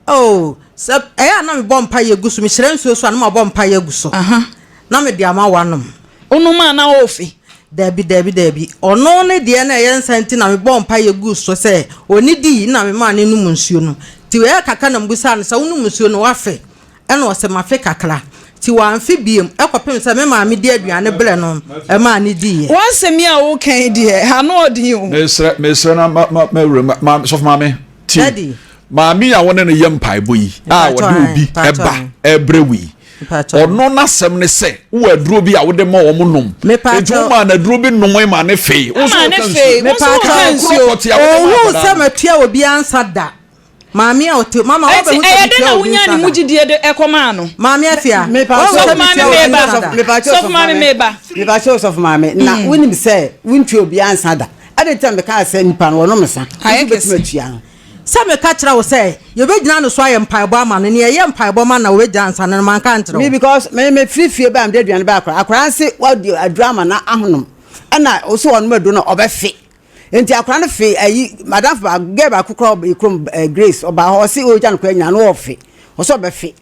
Oh, sɛ ɛyɛ a na mebɔ mpaeɛ gu so, mehyira nsuo so a na mabɔ mpaeɛ agu so. Na mede ama wanom. Wonom a na worefe? Dabi, dabi, dabi. Ɔno ne deɛ na ɛyɛ nsa nti na mebɔɔ mpaeɛ guu so sɛ ɔnnidi na memaa no nom nsuo no. Nti ɛyɛ kakra na mebisaa no sɛ, wonom nsuo no woafe? Ɛna ɔse mafe kakra. Nti wamfe biom kɔpem sɛ me maame de aduane brɛ no maa no diiɛ. W'asɛm yi a woka yi deɛ, ano ɔden o. Mesrɛ, mesrɛ na ma, ma, ma, ma, sɔfo maame, tie. Daddy. Maame yi a wo ne no yɛ mpaebɔ yi a ɔde obi ba ɛbrɛ wo yi, ɔno n'asɛm ne sɛ wowɔ aduro bi a wode ma wɔn nom. Nti wo maa no aduro bi nom ma ne fee. Wo nso woka nsuo. Koro pɔte a wode ma Ohuu akwadaa sɛ no. matua obiara nsa da. Maame a ɔte mama Enti wabɛhu sɛ ɛyɛ dɛn metua na obi wonyaa nsa ne mu da. gyidie de kɔmaa no? Maame Afia, wahu Sɔfo sɛ maame metua obi meba. nsa da. Sɔfo maame meba. Mepakyɛw sɔfo maame, na wonim sɛ wontua obiara nsa da. Adɛn nti na mekaa sɛ nipa no wɔnom nsa, wo Ayɛ nso wobɛtumi kɛse. atua no? Sɛ meka kyerɛ wo sɛ yɛbɛgyina ne so ayɛ mpaebɔ ama no, nea ɛyɛ mpaebɔ ma no a ɔbɛgyina ansa no no, manka ankyerɛ Me wo? because me me firi fie ba a mede aduane ba akwadaa, akwadaa no se wadi aduro ama no ahonom, ɛna ɔse ɔnom aduro no ɔbɛfe, nti akwadaa no fe ayi, madamfo baako, girl baako koraa ɔba kurom eh, Grace, ɔbaa hɔ ɔse ɔregya no koraa nyinaa no ɔfe, ɔse ɔbɛfe.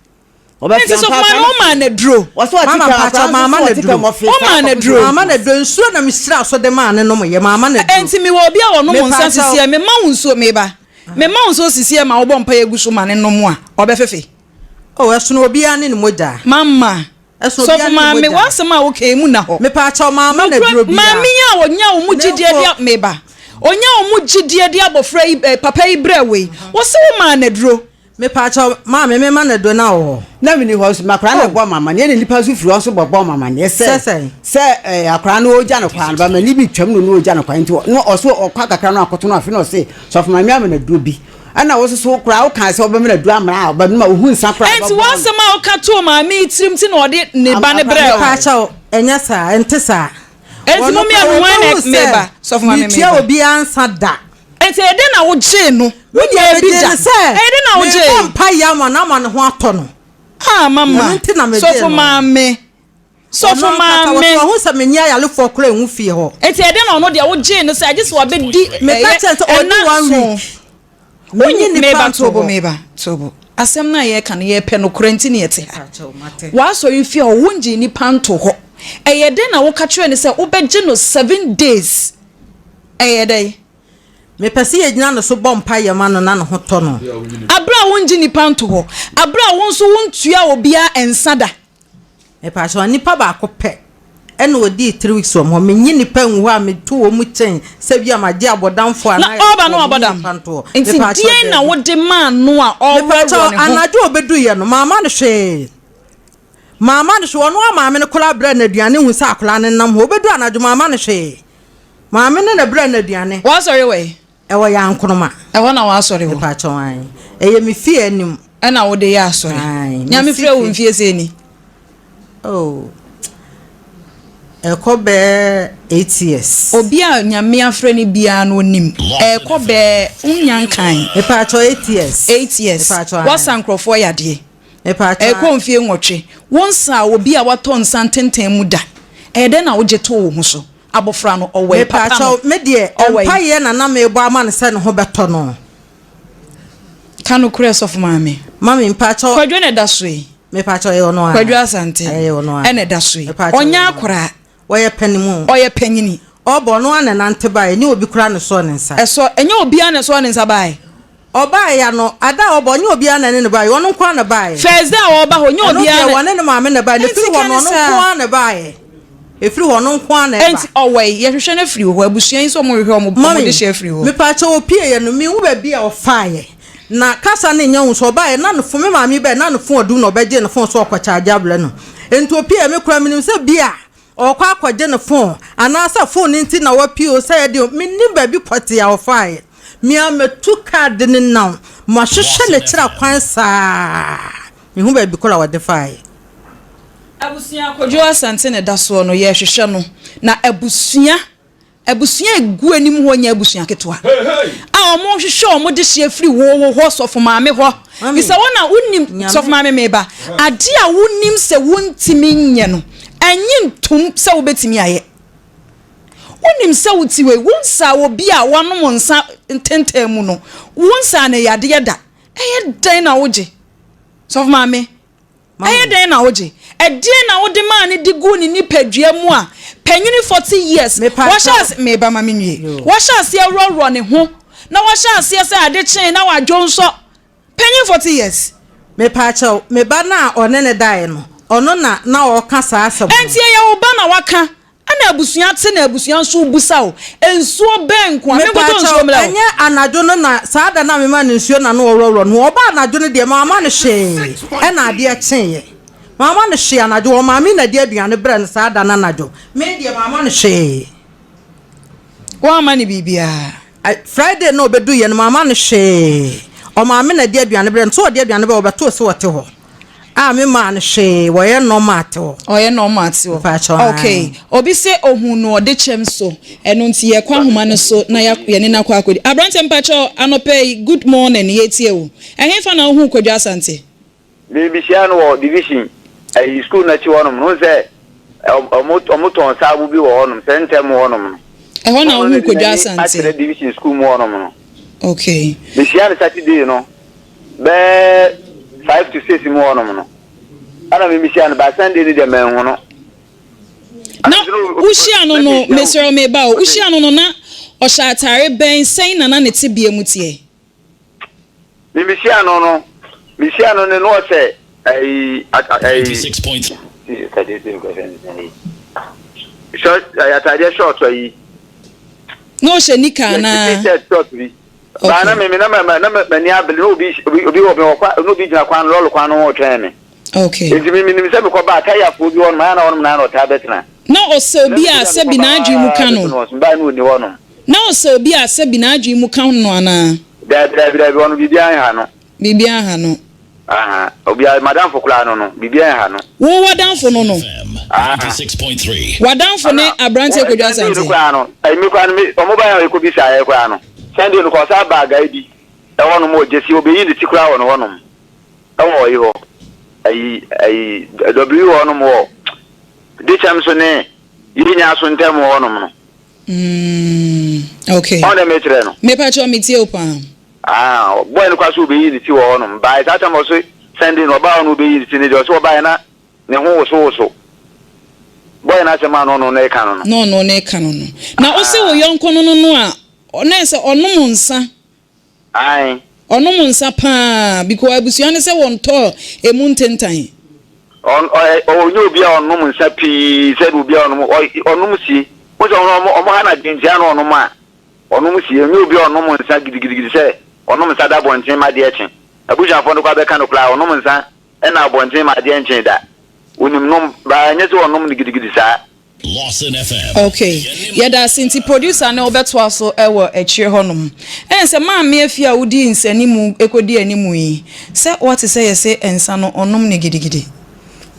Nti so kuma no woma no aduro. Mama mpakyɛw mama no aduro. Woma no aduro. Mama no aduro nsuo na mehyira so de maa no nom yɛ mama no aduro. Nti mewɔ obi a ɔnom nsa sisiɛ mema wo nsuo meba mema wo nsuo sisiɛ ma wobɔ mpaeɛ gu so ma no nom a ɔbɛfefe. Oh ɛsono obiara ne ne mogya. Mama Ɛsono obiara sɔfo ne ne maame mogya. w'asɛm a woka emu na hɔ. Mepaakyɛw mama no aduro biara. Maame yi a ɔnya wo mu gyidie de meba ɔnya wo mu gyidie de abɔfra yi papa yi brɛ wo yi wose wo maa no aduro. Mepaakyɛw maame me ma no aduro na wɔ hɔ. Na me ni hɔ nso makora na bɔ ma amaneɛ na nipa nso firi hɔ nso bɔ bɔ ma amaneɛ sɛ Sɛ sɛ ɛɛ akora no ɔgya no kwan ba ma ni bi twam no no ɔgya no kwan nti no ɔso ɔkɔ kakra no akɔto no afe na ɔse sɔfo maame ama no aduro bi ɛna wo soso koraa wo kan sɛ ɔbɛma no aduro amena a ɔbɛma no ma ohu nsa koraa Ɛnti w'asɛm a woka too maame yi tirim nti na ɔde ne ba no brɛɛ wo? Mepaakyɛw ɛnyɛ saa ɛnte saa. Ɛnti mo mmienu hwan na meba sɔfo maame meba. Metua obiara nsa da. Enti ɛyɛ dɛn na wogyee no? Wonyaa bi da. Ɛyɛ dɛn na wogyee? Mebɔ mpaeɛ ama no ama ne ho atɔ no. Ah, mama. Ɛno nti na megyee no. Sɔfo maame. Sɔfo maame. Ɔno ankasa wɔhu sɛ menye ayarefoɔ koraa ngu fie hɔ. Enti ɛyɛ dɛn na ɔno deɛ wogyee no sɛ agye sɛ wabɛdi Meka kyerɛ sɛ ɔdi one week. Menye nipa Meba nto tobo hɔ. meba tobo. Asɛm no a yɛreka no yɛpɛ nokorɛ nti na yɛte ha. W'asɔre fie hɔ wongyee nipa nto hɔ. Ɛyɛ dɛn na woka kyerɛɛ no sɛ wobɛgye no 7 days? Ɛyɛ dɛn? Mepɛ sɛ yɛgyina ne so bɔ mpaeɛ ma no na ne ho tɔ no. Aberɛ a wongye nnipa nto hɔ. Aberɛ a wo nso wontua obiara nsa da. Mepakyɛw, nipa baako pɛ ɛna odii 3 weeks wɔ me hɔ. Menye nipa ngu hɔ a meto wɔn mu kyɛn sɛ bi a magye abɔdamfoɔ Na anaa ɔreba na ayarefoɔ. wabɔ Menye dam. nipa nto hɔ. Nti Mepakyɛw, deɛn na daabi. wode maa no a ɔreworɔworɔ Mepakyɛw, ne ho? anadwo a obeduiɛ no, mamma no hwee. Mamma no hwee. Ɔno ara maame no koraa brɛɛ no aduane hu sɛ akwadaa no nam hɔ. Obedu anadwo, mamma no hwee. Maame no na ɛbrɛɛ no aduane. W'asɔre wɔ he? Ɛwɔ Yankonoma. Ɛhɔ na w'asɔre wɔ? Mepakyɛw, ae. Ɛyɛ me fie anim. Ɛna wode yɛ asɔre? Ae, Nyame mesi frɛ wo fie. mfie sɛn ni? Oh. Ɛkɔ bɛɛ 8 years. Obi a Nyame afrɛ no biara no onim. Ɛkɔ bɛɛ wonnya nkan. Mepaakyɛw 8 years. 8 years. Mepaakyɛw ae. Woasa nkorɔfoɔ yadeɛ. Mepaakyɛw ae. Ɛkɔ mfie nwɔtwe. Wonsaa obi a watɔ nsa ntenten mu da. Ɛyɛ dɛn na wogye too wo ho so? Abɔfra no ɔwɔ he? Papa no Mepaakyɛw me deɛ ɔwɔ he? mpaeɛ na na mebɔ ama no sɛ ne ho bɛtɔ no. Ka nokorɛ sɔfo maame. Mami mpakyɛw. Kwadwo na ɛda so yi. Mepakyɛw ɛyɛ ɔno ara. Kwadwo Asante Ɛyɛ ɔno ara. ɛna ɛda so yi. Mepakyɛw Ɔnyɛ ɛyɛ ɔno ara. akoraa. Ɔyɛ panimu. Ɔyɛ panyini. Ɔba ɔno ara na ɛnante baeɛ ɛnyɛ obi koraa na ɛsɔɔ ne nsa. Ɛsɔ ɛnyɛ obiara na ɛsɔɔ ne nsa baeɛ. Ɔbaeɛ ya no ada a ɔba ɔnyɛ obiara na ɛne no baeɛ ɔno nko ara na ɛbaeɛ. First day a ɔba hɔ ɛnyɛ Ɛno obiara deɛ na. wɔne ne maame na ɛbaeɛ na Ɛnti ɛfiri hɔ ka no ne ɔno nko saa. ara na ɛbaeɛ. Ɛfiri hɔ ɔno nko ara na ɛba. Ɛnti ɔwɔ yi yɛhwehwɛ no afiri hɔ abusua yi nso wɔn hwehwɛ wɔn wɔn Mummy de hyɛ afiri hɔ. mepakyɛw ɔpieeɛ no menhu baabi a ɔfaeɛ. Na kasa no nnyɛ hu so ɔbaeɛ na ne fon me maame baeɛ na ne fon adum na ɔbɛgyee ne fon sɛ ɔkɔ kyaagye abrɛ no nti opiee me koraa menim sɛ bia ɔɔkɔ akɔgye ne fon anaasɛ fon no nti na wapie o sɛ ɛdeɛ o mennim baabi pɔtee a ɔfaeɛ me ara matu kaa de ne nam mahwehwɛ n'akyiri akwan saa mehu baabi koraa a ɔde faeɛ. Abusua Kojo Asante na ɛda soɔ no yɛrehwehwɛ no na abusua Abusua a egu anim hɔ nyɛ abusua ketewa a wɔhwehwɛ wɔn dehyeɛ firi wo wo hɔ sɔfo maame hɔ. Bisa wɔn a wonim sɔfo maame meba. Ade a wonim sɛ wontumi nyɛ no, ɛnye ntom sɛ wobɛtumi ayɛ. Wonim sɛ wote wei, wo nsa obi a wanom nsa ntɛntɛn mu no, wo nsa no yadeɛ da. Ɛyɛ dɛn na wogye? Sɔfo maame, Ɛyɛ dɛn na wogye? Ɛdeɛn na wode maa no de guu ne nipadua mu a panyini 40 years wahyɛ ase meba ma menwie wahyɛ aseɛ worɔworɔ ne ho na wahyɛ aseɛ sɛ ade kyee na wadwo nsɔ panyin 40 years. Mepaakyɛw, me ba no a ɔne no daeɛ no, ɔno na na ɔreka saa asɛm no. Ɛnti ɛyɛ wo ba na waka Ɛna abusua te na abusua nso rebisa wo, nsuo bɛn nko a? Menkɔtɔ nsuo Mepaakyɛw, mmrɛ wo. ɛnyɛ anadwo no na saa da no a memaa no nsuo na na ɔworɔworɔ ne ho. Ɔbaa anadwo no deɛ, mamma no hwee. Ɛna adeɛ kyeeɛ. Mamma no hwee anadwo. Ɔmaa me na de aduane brɛɛ no saa da no anadwo. Me deɛ, mamma no hwee. Woamma no biribiara? Friday no a ɔbɛduiɛ no, mamma no hwee. Ɔmaa me na de aduane brɛɛ no. Sɛ ɔde aduane brɛɛ ɔbɛtoo sɛ ɔte hɔ. A me maa no hwee, wɔyɛ normal te hɔ. Ɔyɛ normal te hɔ. Mpakyɛw Okay. aane. Obi se ohun no ɔde kyɛm so, ɛno nti yɛkɔ ahoma no so na ya yɛne no akɔ akɔdi. Aberanteɛ mpakyɛw anɔpa yi good morning yɛtie wo. Ɛhefa na wohuu Kwadwo Asante? Me mehyia no wɔ division ɛyi school no akyi hɔnom no sɛ ɔmo ɔmo tɔn saabu bi wɔ hɔnom sɛ ntɛm hɔnom no. Ɛhɔ na Ɔno no wohuu de Kwadwo n'ani Asante? akyerɛ division school mu hɔnom no. Okay. Mehyia no Saturday no bɛɛ 5 to 6 mu hɔnom no ɛna me mehyia no ba Sunday no deɛ manhu no. Na wohyia no no mesrɛ wo meba o wohyia no no na ɔhyɛ ataare bɛn sɛn na na ne tebea mu teɛ? Me mehyia no no mehyia no no na ɔhyɛ ɛyi ɛyi short ɛyi ataadeɛ short ɛyi. Na ɔhyɛ nika anaa? T-shirt short bi. Baa na me me na ma na m'ani abere na obi obi obi wɔ me wɔ kwan na obi gyina kwan lɔɔre kwan no ho retwɛn me. Okay. Nti me menim sɛ mekɔ baa tayafoɔ bi hɔ nom ayɛ na hɔ nom na na ɔtaa bɛtena. Na ɔsɛ obi a sɛbi n'adwene mu ka no. Baa na ɔnni hɔ nom. Na ɔsɛ obi a sɛbi n'adwene mu ka no anaa? Daabi daabi daabi ɔno biribiara nha no. Biribiara nha no. Aha obiara madamfo koraa no no biribiara nha no. Wo w'adamfo no no. Aha. W'adamfo ne aberanteɛ Kwadwo Asante. Sunday no koraa no ɛyi mi koraa no mi ɔmo ba yɛ ɔkɔ bisa yɛ koraa no Sunday no kɔ ɔsan baa guy bi ɛhɔ nom wɔ Gyesi obeyi ne ti koraa wɔ ne hɔ nom ɛwɔ ɔyi hɔ ɛyi ɛyi W hɔ nom wɔ Dekyɛm so ne Yenya so ntɛm hɔ nom no. Mm, okay. Ɔn dɛ mekyerɛ no. Mepa kyɛw metie wo paa. Ah, boy no kwa so obeyi ne ti wɔ hɔ nom. By saa time ɔso Sunday no ɔbaa hɔ no obeyi ne ti no deɛ ɔso ɔbaeɛ na ne ho woso woso. Boy no asɛm a na ɔno no reka no no. Na ɔno no reka no no. Na ose wo yɔnko no no no a, na ɛsɛ ɔnom nsa. Ae. Ɔnom nsa paa because abusua no sɛ wɔntɔɔ emu ntentan. Ɔn ɔyɛ ɔnyɛ obi a ɔnom nsa pii sɛdeɛ obi a ɔnom ɔ ɔnom sie. Wohu sɛ ɔno ɔmo ɔmo ha no adwene nti ana ɔnom a ɔnom sie. Ɔnyɛ obi a ɔnom nsa gidigidigidi sɛ ɔnom nsa da abɔnten ma adeɛ kye. Abusuafoɔ no koraa bɛka no koraa ɔnom nsa ɛna abɔnten ma adeɛ nkyee da. Onim nom but ɛnyɛ sɛ ɔnom no gidigidi saa. Lawson FM. Ok yɛda ase nti producer no wobɛtoa so wɔ akyire hɔ nom. Ɛne sɛ maame afie a wodii nsanimu kɔdi animu yi sɛ woate sɛ yɛse nsa no ɔnom no gidigidi.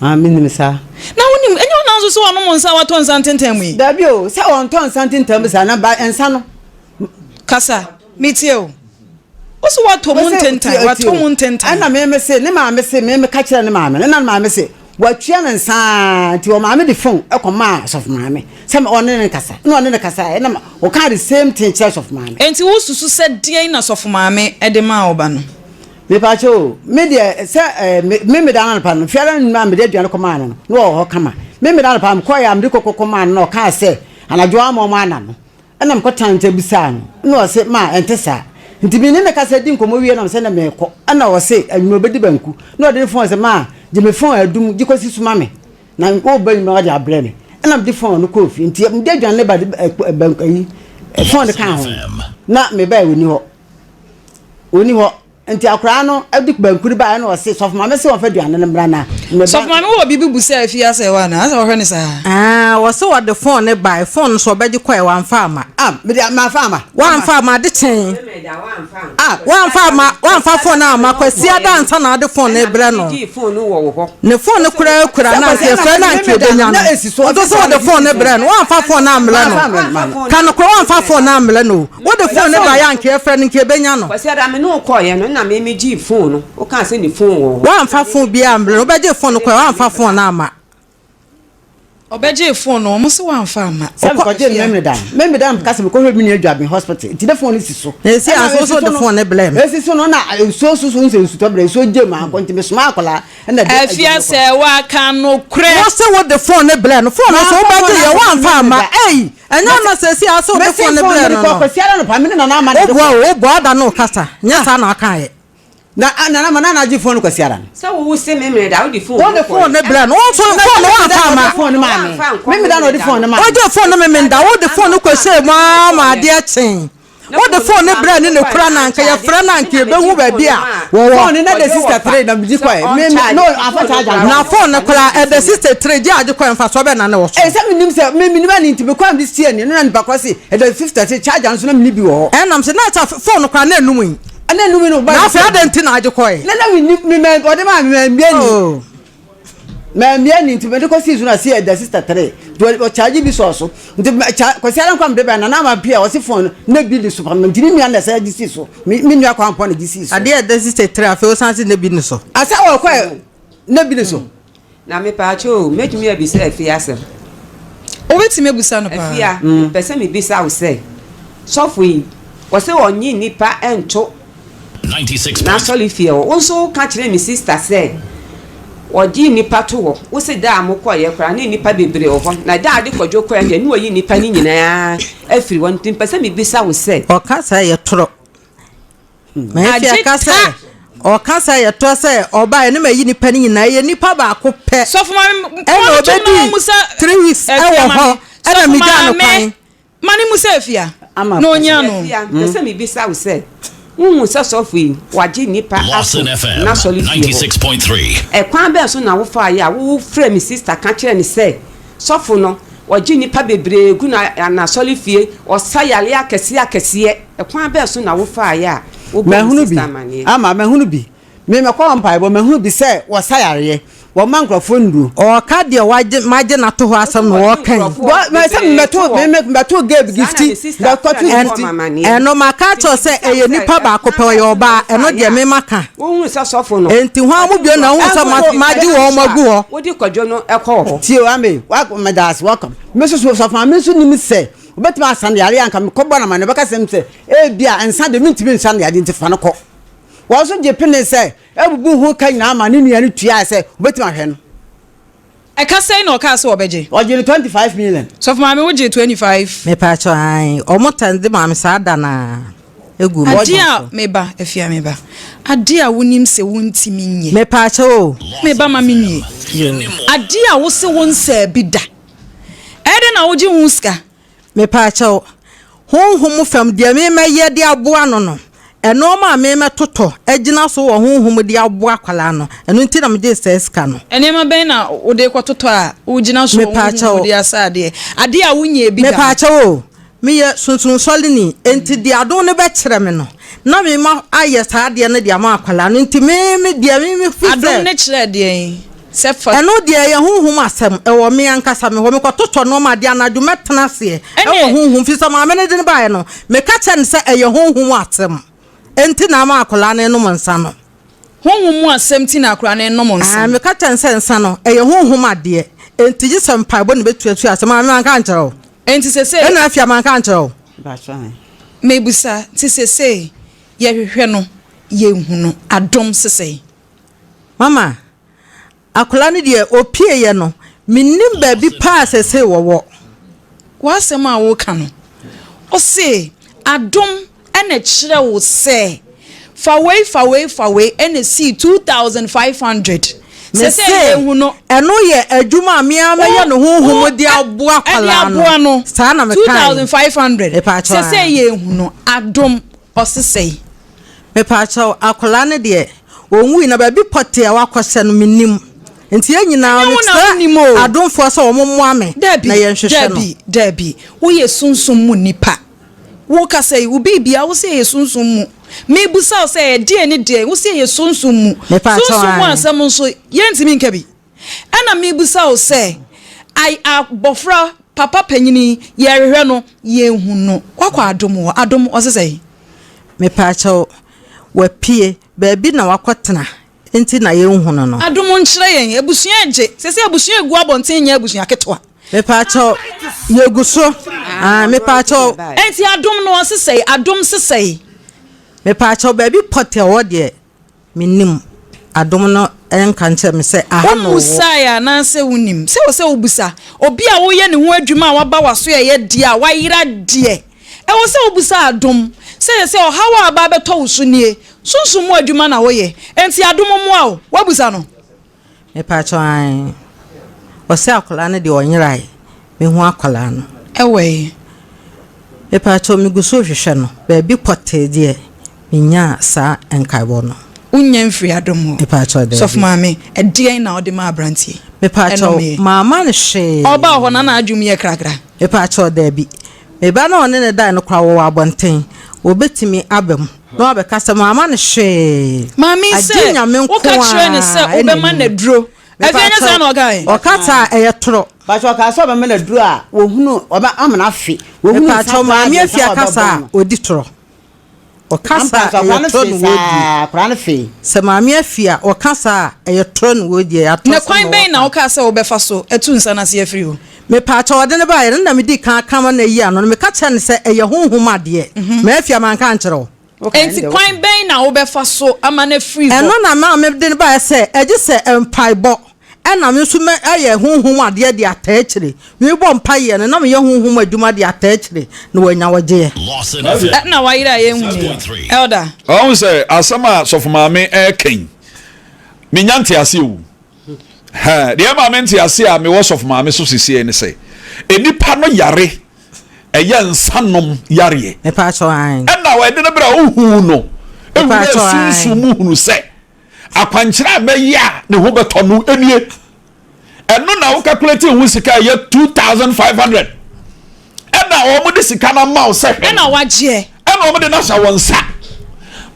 Ah menim saa. Na wonim ɛnyɛ wo na. nso sɛ ɔnom nsa a watɔ nsa ntentan mu yi? Dabi o, sɛ ɔntɔ nsa ntentan mu saa na ba nsa no. Kasa, metie o. Wo so watɔ mu ntentan, watɔ mu ntentan. Ɛna me me se, ne maame se, me me ka kyerɛ ne maame, ne na ne maame se, watua ne nsa ara nti ɔmaame de phone ɛkɔ maa sɔfo maame sɛ ɔne ne kasa, ɛna ɔne ne kasa, ɛna ɔkaa the same thing kyerɛ sɔfo maame. Enti wo susu sɛ deɛn na sɔfo maame de maa wo ba no? Mepakyɛ o, me deɛ sɛ ɛɛ me me meda anɔpa no, fiara no a mede aduane kɔmaa no no, na ɔwɔ hɔ kama. Me meda anɔpa no, mekɔeɛ a mede koko kɔmaa no na ɔkaa sɛ anadwo ama wɔn ana no. Ɛna mekɔtenaa ne nkyɛn bisaa no, ɛna ɔse ma ɛnte saa. Nti me ne no kasa di nkɔmmɔ wie na mesɛ na merekɔ. Ɛna ɔse anwummerɛ ɔbɛdi banku. Na ɔde ne phone sɛ ma gye me phone adum gye kɔsi so ma me. Na woreba anwummerɛ wode abrɛ me. Ɛna mede phone no kɔɔ fie. Nti mede aduane no ba de banku ayi phone no kaa ho. Na mebae ɔnni hɔ. Ɔnni hɔ. Nti akwaraa no de banku no baeɛ na ɔse, Sɔfo Maame se wɔmfa aduane no mmra na me ba. Sɔfo Maame wɔ biribi bu sɛ afie asɛe hɔ anaa? Asɛ wɔhwɛ no saa. Aah wɔse wɔde phone no bae, phone no so ɔbɛgye kɔɛ wamfa amma. Ah mede mamfa amma. Wamfa amma ade kyee. Ah wamfa amma wamfa phone no amma Kwasiada ansa na ade phone no rebrɛ no. Ne phone no koraa kura no anka yɛfrɛ no anka yɛbɛnya no. Nso sɛ wode phone no brɛ no wamfa phone no ammrɛ no. Ka nokorɛ wamfa phone no ammrɛ no o. Wode phone no baeɛ a anka yɛfrɛ no nka yɛbɛnya no. Kwasiada me ne wo kɔeɛ no nna me me gyee phone no wo kaa sɛ ne phone wɔ hɔ. Woamfa phone biara ammrɛ no wobɛgyee phone no kɔeɛ woamfa phone no amma. Ɔbɛgyee phone no wɔn se woamfa amma. Sɛ mekɔgyee no Memeneda no Memeneda no meka sɛ mekɔhwɛ me nua Dwaben hospital nti na phone no si so. Na ɛsi Ɛna anso ɛsi so so wode no phone no brɛɛ me. ɛsi so no na nsuo nso so wohu sɛ nsutɔ berɛ nsuo gyee mu ankɔ nti mesomaa akwadaa ɛna de Afia aduane no kɔe. sɛ woaka nokorɛ. Wose wode phone no brɛɛ no phone no nso Mamfa phone wobɛgyeeɛ no ankɔ woamfa amma Memeneda. ei. Ɛnyɛ ɔno na seesei ara sɛ wode Mese fon no phone brɛɛ mede no kɔɔ no. Kwasiada anɔpa me ne Nana Ama na ɛde Woboa kɔe. o, woboa ada ne wo kasa. Nyɛ saa na ɔkaeɛ. Na ah, Nana Ama na na agye phone no Kwasiada no. Sɛ wo wo se Memeneda da wode phone no Wode kɔe. phone no brɛɛ no. Wo nso Na phone no Memeneda woamfa na amma. ɔde phone no maa me. Woamfa ankɔ Memeneda na ɔde Memeneda phone no no. maa me. Wogyee phone no Memenda. Wode phone no kɔhyɛɛ mu ara ma adeɛ kyee. Wode phone no brɛɛ ne ne kura no a, anka yɛfrɛ no a anka yɛbɛhu baabi a wɔwɔ. Phone no na ɛda sister tray na mede kɔe. Me me no afa charger nka Na ho. phone no koraa ɛda sister tray gye a agye kɔe mfasoɔ bɛn na na ɛwɔ so? Ee sɛ menim sɛ me menim ani nti mekɔe a mede sie ani no na nipa korɔ se ɛda sister tray charger nso na menni bi wɔ hɔ. Ɛnam sɛ na ɛsɛ phone no koraa na ɛnum yi. Ɛna ɛnum yi no Na afei adɛn nti na agye kɔe? Na na mennim me mɛ ɔde maa me mambie ni. Oh. Mambie ni nti mede kɔsii so na se ɛda sister tray nti ɔcharge bi sɔɔ so nti Kwasi ara nkwa mede bɛn na na ama pii a ɔse phone no na bi ni so pam nti ne nua na ɛsɛ gye sii so me me nua kwampɔn na gye sii so. Adeɛ a ɛda sister tray afei wosan se na bi ni so. Asɛ ɔkɔɛ na bi ni so. Na mepaakyɛw o, mɛtumi abisa Afia asɛm? Wobɛtumi abusa no paa. Afia, mepɛ sɛ mebisa wo sɛ, sɔfo yi, ɔse ɔnnye nnipa nto n'asɔrefie hɔ, wo nso woka kyerɛɛ me sista sɛ ɔgye nnipa to hɔ, wose da a mokɔeɛ koraa na nnipa bebree wɔ hɔ, na da a ɔde Kwadwo kɔeɛ deɛ na wayi nnipa no nyinaa afiri hɔ, nti mepɛ sɛ mebisa wo sɛ. Ɔka saa ɛyɛ torɔ. Mɛfi Agye aka sɛ ta. ɔka sɛ yɛtɔ sɛ ɔbaa ɛne ma yi nipa no nyinaa ɛyɛ nipa baako pɛ Sɔfo maame, ɛna kɔɔ no tom na ɔbɛdi ɔmmusa 3 weeks Afia ɛwɔ ma hɔ me. ɛna Sɔfo megyaa no maame, kwan. ma ne mu sɛ Afia Ama na ɔnyia no. Afia, mepɛ sɛ mebisa wo sɛ, wohu sɛ sɔfo yi wagye nnipa ato Lawson FM n'asɔrefie hɔ? 96.3. Ɛkwan bɛn so na wofaeɛ a wofrɛɛ me sista ka kyerɛɛ no sɛ sɔfo no ɔgye nnipa bebree gu n'asɔrefie, ɔsa yareɛ akɛseɛ akɛseɛ? Ɛkwan bɛn so na wofaeɛ a wobɔɔ me Mahunu bi, sista amanneɛ? ama mahunu bi. Me mɛkɔ hɔ mpaebɔ, mahunu bi sɛ wɔsa yareɛ, wɔma nkurɔfoɔ nnuro. Ɔɔka deɛ wagye magye no ato hɔ asɛm na ɔɔka yi. Bɔ mɛ sɛ mɛto me me mɛto Gabe Saa na gifti, me sista mɛkɔto frɛ no gifti. bɔɔ me amanneɛ. Ɛno maka akyerɛ wo Nti sɛ mebisa wo ɛyɛ sɛ, nipa baako ɛkwan pɛ ɔyɛ bɛn so na ɔbaa ɛno wofaeɛ deɛ a me maka. wohuu sɛ sɔfo no Enti hwan mu ɔgye bio na wohu sɛ nkurɔfoɔ ma ato magye wɔn so a agu hɔ? wode Kwadwo no kɔɔ hɔ? Tie o Ame, wa meda ase welcome. Me nso so sɔfo maame nso nim sɛ obetumi asa no yareɛ anka mekɔbɔ no amanneɛ ɔbɛka sɛm sɛ ebia nsa de mentumi nsa no yadeɛ nti fa no kɔ. Wɔn nso gye pene sɛ abubu ho ka nyinaa ma ne nua no tuae sɛ obetumi ahwɛ no. Ɛka sɛn na ɔkaa sɛ ɔbɛgye? Ɔgye no 25 million. Sɔfo maame wo gyee 25. Mepaakyɛw ae ɔmo tan de maa me saa da no ara egu me Adeɛ phone a so. me ba Afia me ba adeɛ a wonim sɛ wontimi nyɛ. Mepaakyɛw o. Me ba ma me nwie. Adeɛ a wose wonsɛɛ bi da. Ɛyɛ dɛn na wogye ho sika? Mepaakyɛw, honhom fam deɛ memɛyɛ de aboa no no, ɛnoɔma a memɛtotɔ agyina so wɔ honhom de aboa akwadaa no, ɛno nti na megyee saa sika no. Nneɛma bɛn na wode rekɔtotɔ a wogyina so wɔ honhom mu de asa adeɛ? Adeɛ a wonyɛɛ bi da no. Mepaakyɛw o, meyɛ sunsunsɔreni, enti deɛ adom no bɛkyerɛ me no, na mema ayɛ saa adeɛ no de ama akwadaa no, nti me, me deɛ me, me firi sɛ. Adom no kyerɛ deɛn? Sɛ fa. Ɛno deɛ ɛyɛ honhom asɛm, ɛwɔ me ankasa me hɔ. Mekɔtotɔ nnoɔma adeɛ anadwo mɛtena aseɛ ɛwɔ honhom firi sɛ maame no de no baeɛ no, meka kyerɛɛ no sɛ ɛyɛ honhom asɛm nti na ama akwadaa no renom nsa no. Honhom mu asɛm nti na akwadaa no renom nsa no. Meka kyerɛɛ no sɛ nsa no, ɛyɛ honhom adeɛ nti gye sɛ mpaebɔ na ɛbɛtuatua ase. Maame manka ankyerɛ wo? Enti sesei. Ɛna afei a manka ankyerɛ wo? Mebisa, nti sesei yɛhwehwɛ no yɛnhu no, adom sesei? Mama, akwadaa no deɛ ɔpieeɛ no, mennim baabi paa a seesei wɔwɔ. W'asɛm a woka no, ɔse adom na ɛkyerɛ wo sɛ fa wei fa wei fa wei ɛna ɛsii 2500. Mese, ɛno yɛ adwuma a me ara mɛyɛ no honhom de aboa akwadaa no. Saa na mekaeɛ. 2500. Seesei yɛnhu no, adom ɔsesɛe. Mepaakyɛw, akwadaa no deɛ, ɔnwui na baabi pɔtee a wakɔhyɛ no, mennim. Nti yɛn nyinaa, Ɛnyɛ wo na wonim o. mesrɛ adomfoɔ sɛ wɔn mmoa me Dabi, na yɛnhwehwɛ no. dabi, dabi. Woyɛ sunsum mu nipa. Wokasa yi, wo biribiara, wose ɛyɛ sunsum mu. Mebisa wo sɛ ɛyɛ deɛn ne deɛn, wose ɛyɛ sunsum mu. Mepaakyɛw, Sunsum mu ae. asɛm nso, yɛntumi nka bi. Ɛna mebisa wo sɛ, ai, abɔfra, papa panyini yi, yɛrehwehwɛ no, yɛnhu no. Wakɔ adom hɔ. Adom, ɔse sɛn? Mepaakyɛw, wapue, baabi na wakɔtena nti na yɛnhunu no. Adom nkyerɛ yɛn, abusua regye, seesei abusua egu abɔnten nyɛ abusua ketewa. Mepaakyɛw, yɛgu so, aah, mepaakyɛw. Enti adom no ɔsesɛe, adom sesɛe. Mepaakyɛw, baabi pɔtee a ɔwɔ deɛ, Mennim. Adom no nka nkyerɛ me sɛ aha na ɔwɔ. Wommusaeɛ anaasɛ wonnim? Sɛ ɛwɔ sɛ wobisa. Obi a woyɛ ne ho adwuma a waba w'asoɛeɛ deɛ a wayera deɛ, ɛwɔ sɛ wobisa adom sɛ sɛ ɔhaw a aba abɛtɔ wo so nie. Sunsum mu adwuma na woyɛ, enti adom mmoa wo. Woabisa no? Mepakyɛw ae. Ɔse akwadaa no deɛ ɔnyerae. Mehu akwadaa no. Ɛwɔ he? Mepakyɛw megu so rehwehwɛ no. Baabi pɔtee deɛ menyaa saa nkaebɔ no. Wonnya mfiri adom hɔ? Mepakyɛw daabi. Sɔfo maame, ɛdeɛn na wode maa aberanteɛ yi? Mepakyɛw, Ɛnomeɛ. mamma no hwee. Ɔbaa hɔ no na n'adwene mu yɛ krakra? Mepakyɛw daabi. Me ba no a ɔne no dae no koraa wɔwɔ abɔnten. Wɔbɛtumi aba mu na wɔabɛka sɛ mamma no hwee. Maame Agye sɛ Nyame nko woka kyerɛ no sɛ ara na wobɛma no ɛnim. aduro. Afei ɛnyɛ saa na ɔkae? Ɔka saa a, ɛyɛ torɔ. Pakyɛ ɔkaa sɛ ɔbɛma no aduro a wɔhunu ɔbɛ ama no afe. Wɔhunu nsa Mepakyɛw koraa maame deɛ Afia nsa ka ɔbɛbɔ saa a, no. ɔdi torɔ. Ɔka Ampa saa nso a, akwadaa ɛyɛ no torɔ fee na saa ɔredie. akwadaa no fee. Sɛ maame Afia ɔka saa a, ɛyɛ torɔ na ɔredie, ɛyɛ Na atorɔsɛm kwan na bɛn na ɔreka. wokaa sɛ wobɛfa so atu nsa no ase afiri hɔ? Mepaakyɛw, ɔde no baeɛ no na medii kan aka ma no ayi ano no, meka kyerɛɛ no sɛ ɛyɛ honhom adeɛ. Maame Afia manka ankyerɛ wo? Enti kwan bɛn na wobɛfa so ama no afiri hɔ? Ɛno na maa mede no baeɛ sɛ ɛgye sɛ mpaebɔ ɛna me nso mɛyɛ honhom adeɛ de ataa akyire. Mebɔ mpaeɛ no na meyɛ honhom adwuma de ataa akyire na wanya ɔgyeɛ. Ɛna wayera a yɛnhu yi. Elder. Ɔhu sɛ asɛm a sɔfo maame ɛreka yi, menya nteaseɛ o. Hɛ, deɛ ɛma me nteaseɛ a mewɔ sɔfo maame so sesie ne sɛ, nnipa no yare ɛyɛ nsanom yareɛ. Ɛna wɔde no berɛ a wohuu no, ɛwura sunsum mu hunu sɛ Akwankyerɛ a mɛyɛ a ne ho bɛtɔ no nie. Ɛno na wo calculate ho sika ɛyɛ 2500. Ɛna wɔn de sika no ama wo sɛ hwɛ. Ɛna wagyeɛ. Ɛna wɔn de no ahyɛ wɔn nsa.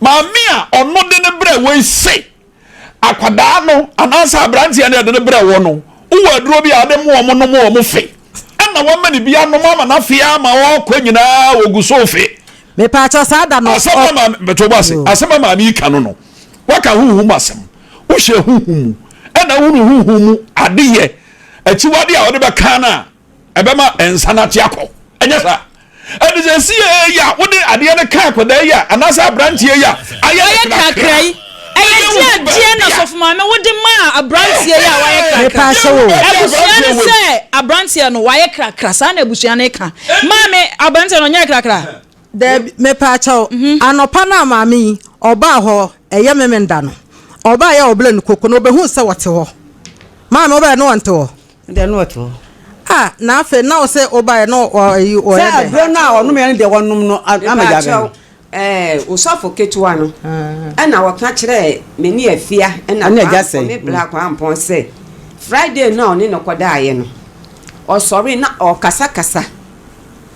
Maame a ɔno de ne brɛ wei se akwadaa no anaasɛ aberanteɛ no yɛde ne brɛ wɔ no wowɔ aduro bi a wɔde mo wɔn nom wɔn fe. Ɛna wɔma ne bi anom ama n'afe ama ɔkɔ nyinaa wɔgu so fe. Mepaakyɛw saa da no. Asɛm a maame bɛtɔ bɔ ase. Asɛm a maame yi ka no no, waka huhu mu asɛm. Wohyɛ huhu mu, ɛna wohunu huhu mu adeyɛ, akyiwade a wɔde bɛka no a, ɛbɛma nsa no ate akɔ. Ɛnyɛ saa. Ɛde sɛ si yɛ yi a wode adeɛ no ka akwadaa yi a anaasɛ aberanteɛ yi a ayɛ no krakra yi. Ɛyɛ deɛ deɛ na sɔfo maame wode maa aberanteɛ yi a wayɛ krakra. Abusua no sɛ aberanteɛ no wayɛ krakra saa na abusua no ka. Maame aberanteɛ no ɔnyɛ krakra. Daabi mepaakyɛw mhm. Anɔpa no a maame yi ɔbaa hɔ ɛyɛ memenda no ɔbaa yɛ ɔbrɛ no koko na ɔbɛhu sɛ wɔte hɔ. Maame ɔbɛyɛ no wɔnte hɔ. Deɛ no ɔte hɔ. Ah na afei na ɔsɛ ɔbaeɛ na ɔyi ɔyɛ dɛ. Sɛ aduro no a ɔnom yɛ no deɛ wɔnom no ama gya bɛn. Ɛɛ osɔfo ketewa no ɛna ɔka kyerɛɛ me ne Afia ɛna Kwampɔn me bra Kwampɔn sɛ Friday no a ɔne no kɔdaeɛ no ɔsɔre na ɔkasakasa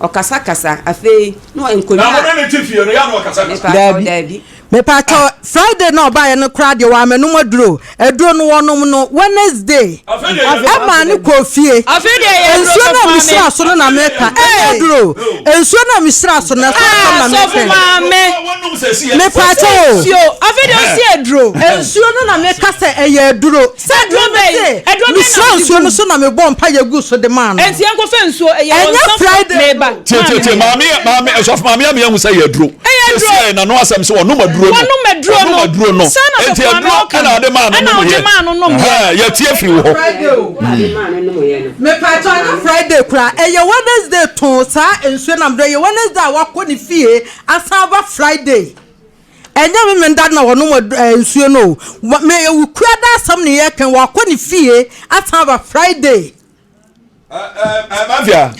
ɔkasakasa afei na nkonnwa Na mo ne no te fie no yɛ na ɔkasakasa. Daabi. Mepatɔ Friday na ɔbaeɛ no koraa deɛ wɔamɛnom aduro. Aduro no wɔnom no Wednesday. Ɛmaa no kɔɔ fie. Nsuo no a mehyira so no na meka. Ɛnyɛ aduro. Nsuo no a mehyira so no ɛso asɛm na meka. Mepatɔ o. Nsuo no na meka sɛ ɛyɛ aduro. Sɛ aduro bɛn? Mehyira nsuo no so na mebɔ mpa yɛ gu so de maa no. Ɛnyɛ Friday. Tie tie tie maame maame ɛsɔfo maame ama yɛn ho sɛ ɛyɛ aduro. Ɛyɛ aduro. Sɛsi yɛ n'ano asɛm sɛ ɔnom aduro no. Wɔnom aduro no. Ɔnom aduro no. Saa na Enti sɔfo maame aduro ɔka ɛna no. ɔde maa no Ɛna nom ɔde yɛ. maa no nom yɛ. Ɛhɛn, yɛtie firi wo hɔ. Mepatɔ ɛnyɛ Friday koraa ɛyɛ Wednesday too saa nsuo nam do ɛyɛ Wednesday a wakɔ ne fie asan aba Friday ɛnyɛ memenda na wɔnom nsuo no o meyɛ wukura da asɛm ne yɛka wakɔ ne fie asan aba Friday. Mafia.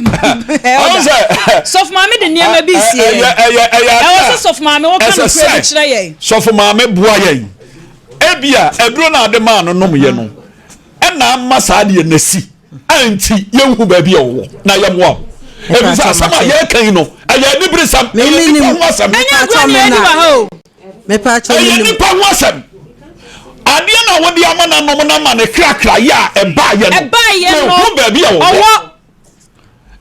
Sɔfo maame de nneɛma bi sie. Ɛwɔ sɛ sɔfo maame wɔka no kura bi kyerɛ yɛn. Sɔfo maame boa yɛn. Ebia aduro na ade maa no nom yɛ no ɛna ama saa deɛ n'asi anti yɛnhu baabi a ɔwɔ na yɛmmoa wo. Ebi sɛ asɛm a yɛreka yi no ɛyɛ aniberesɛm ɛyɛ nipa ho asɛm. Ɛnyɛ agorɔ ne yɛdi wɔ ha o. Ɛyɛ nipa ho asɛm. Adeɛ na wɔde ama nanom no ama ne krakra yɛ a ɛbaayɛ no yɛhu baabi a wɔwɔ.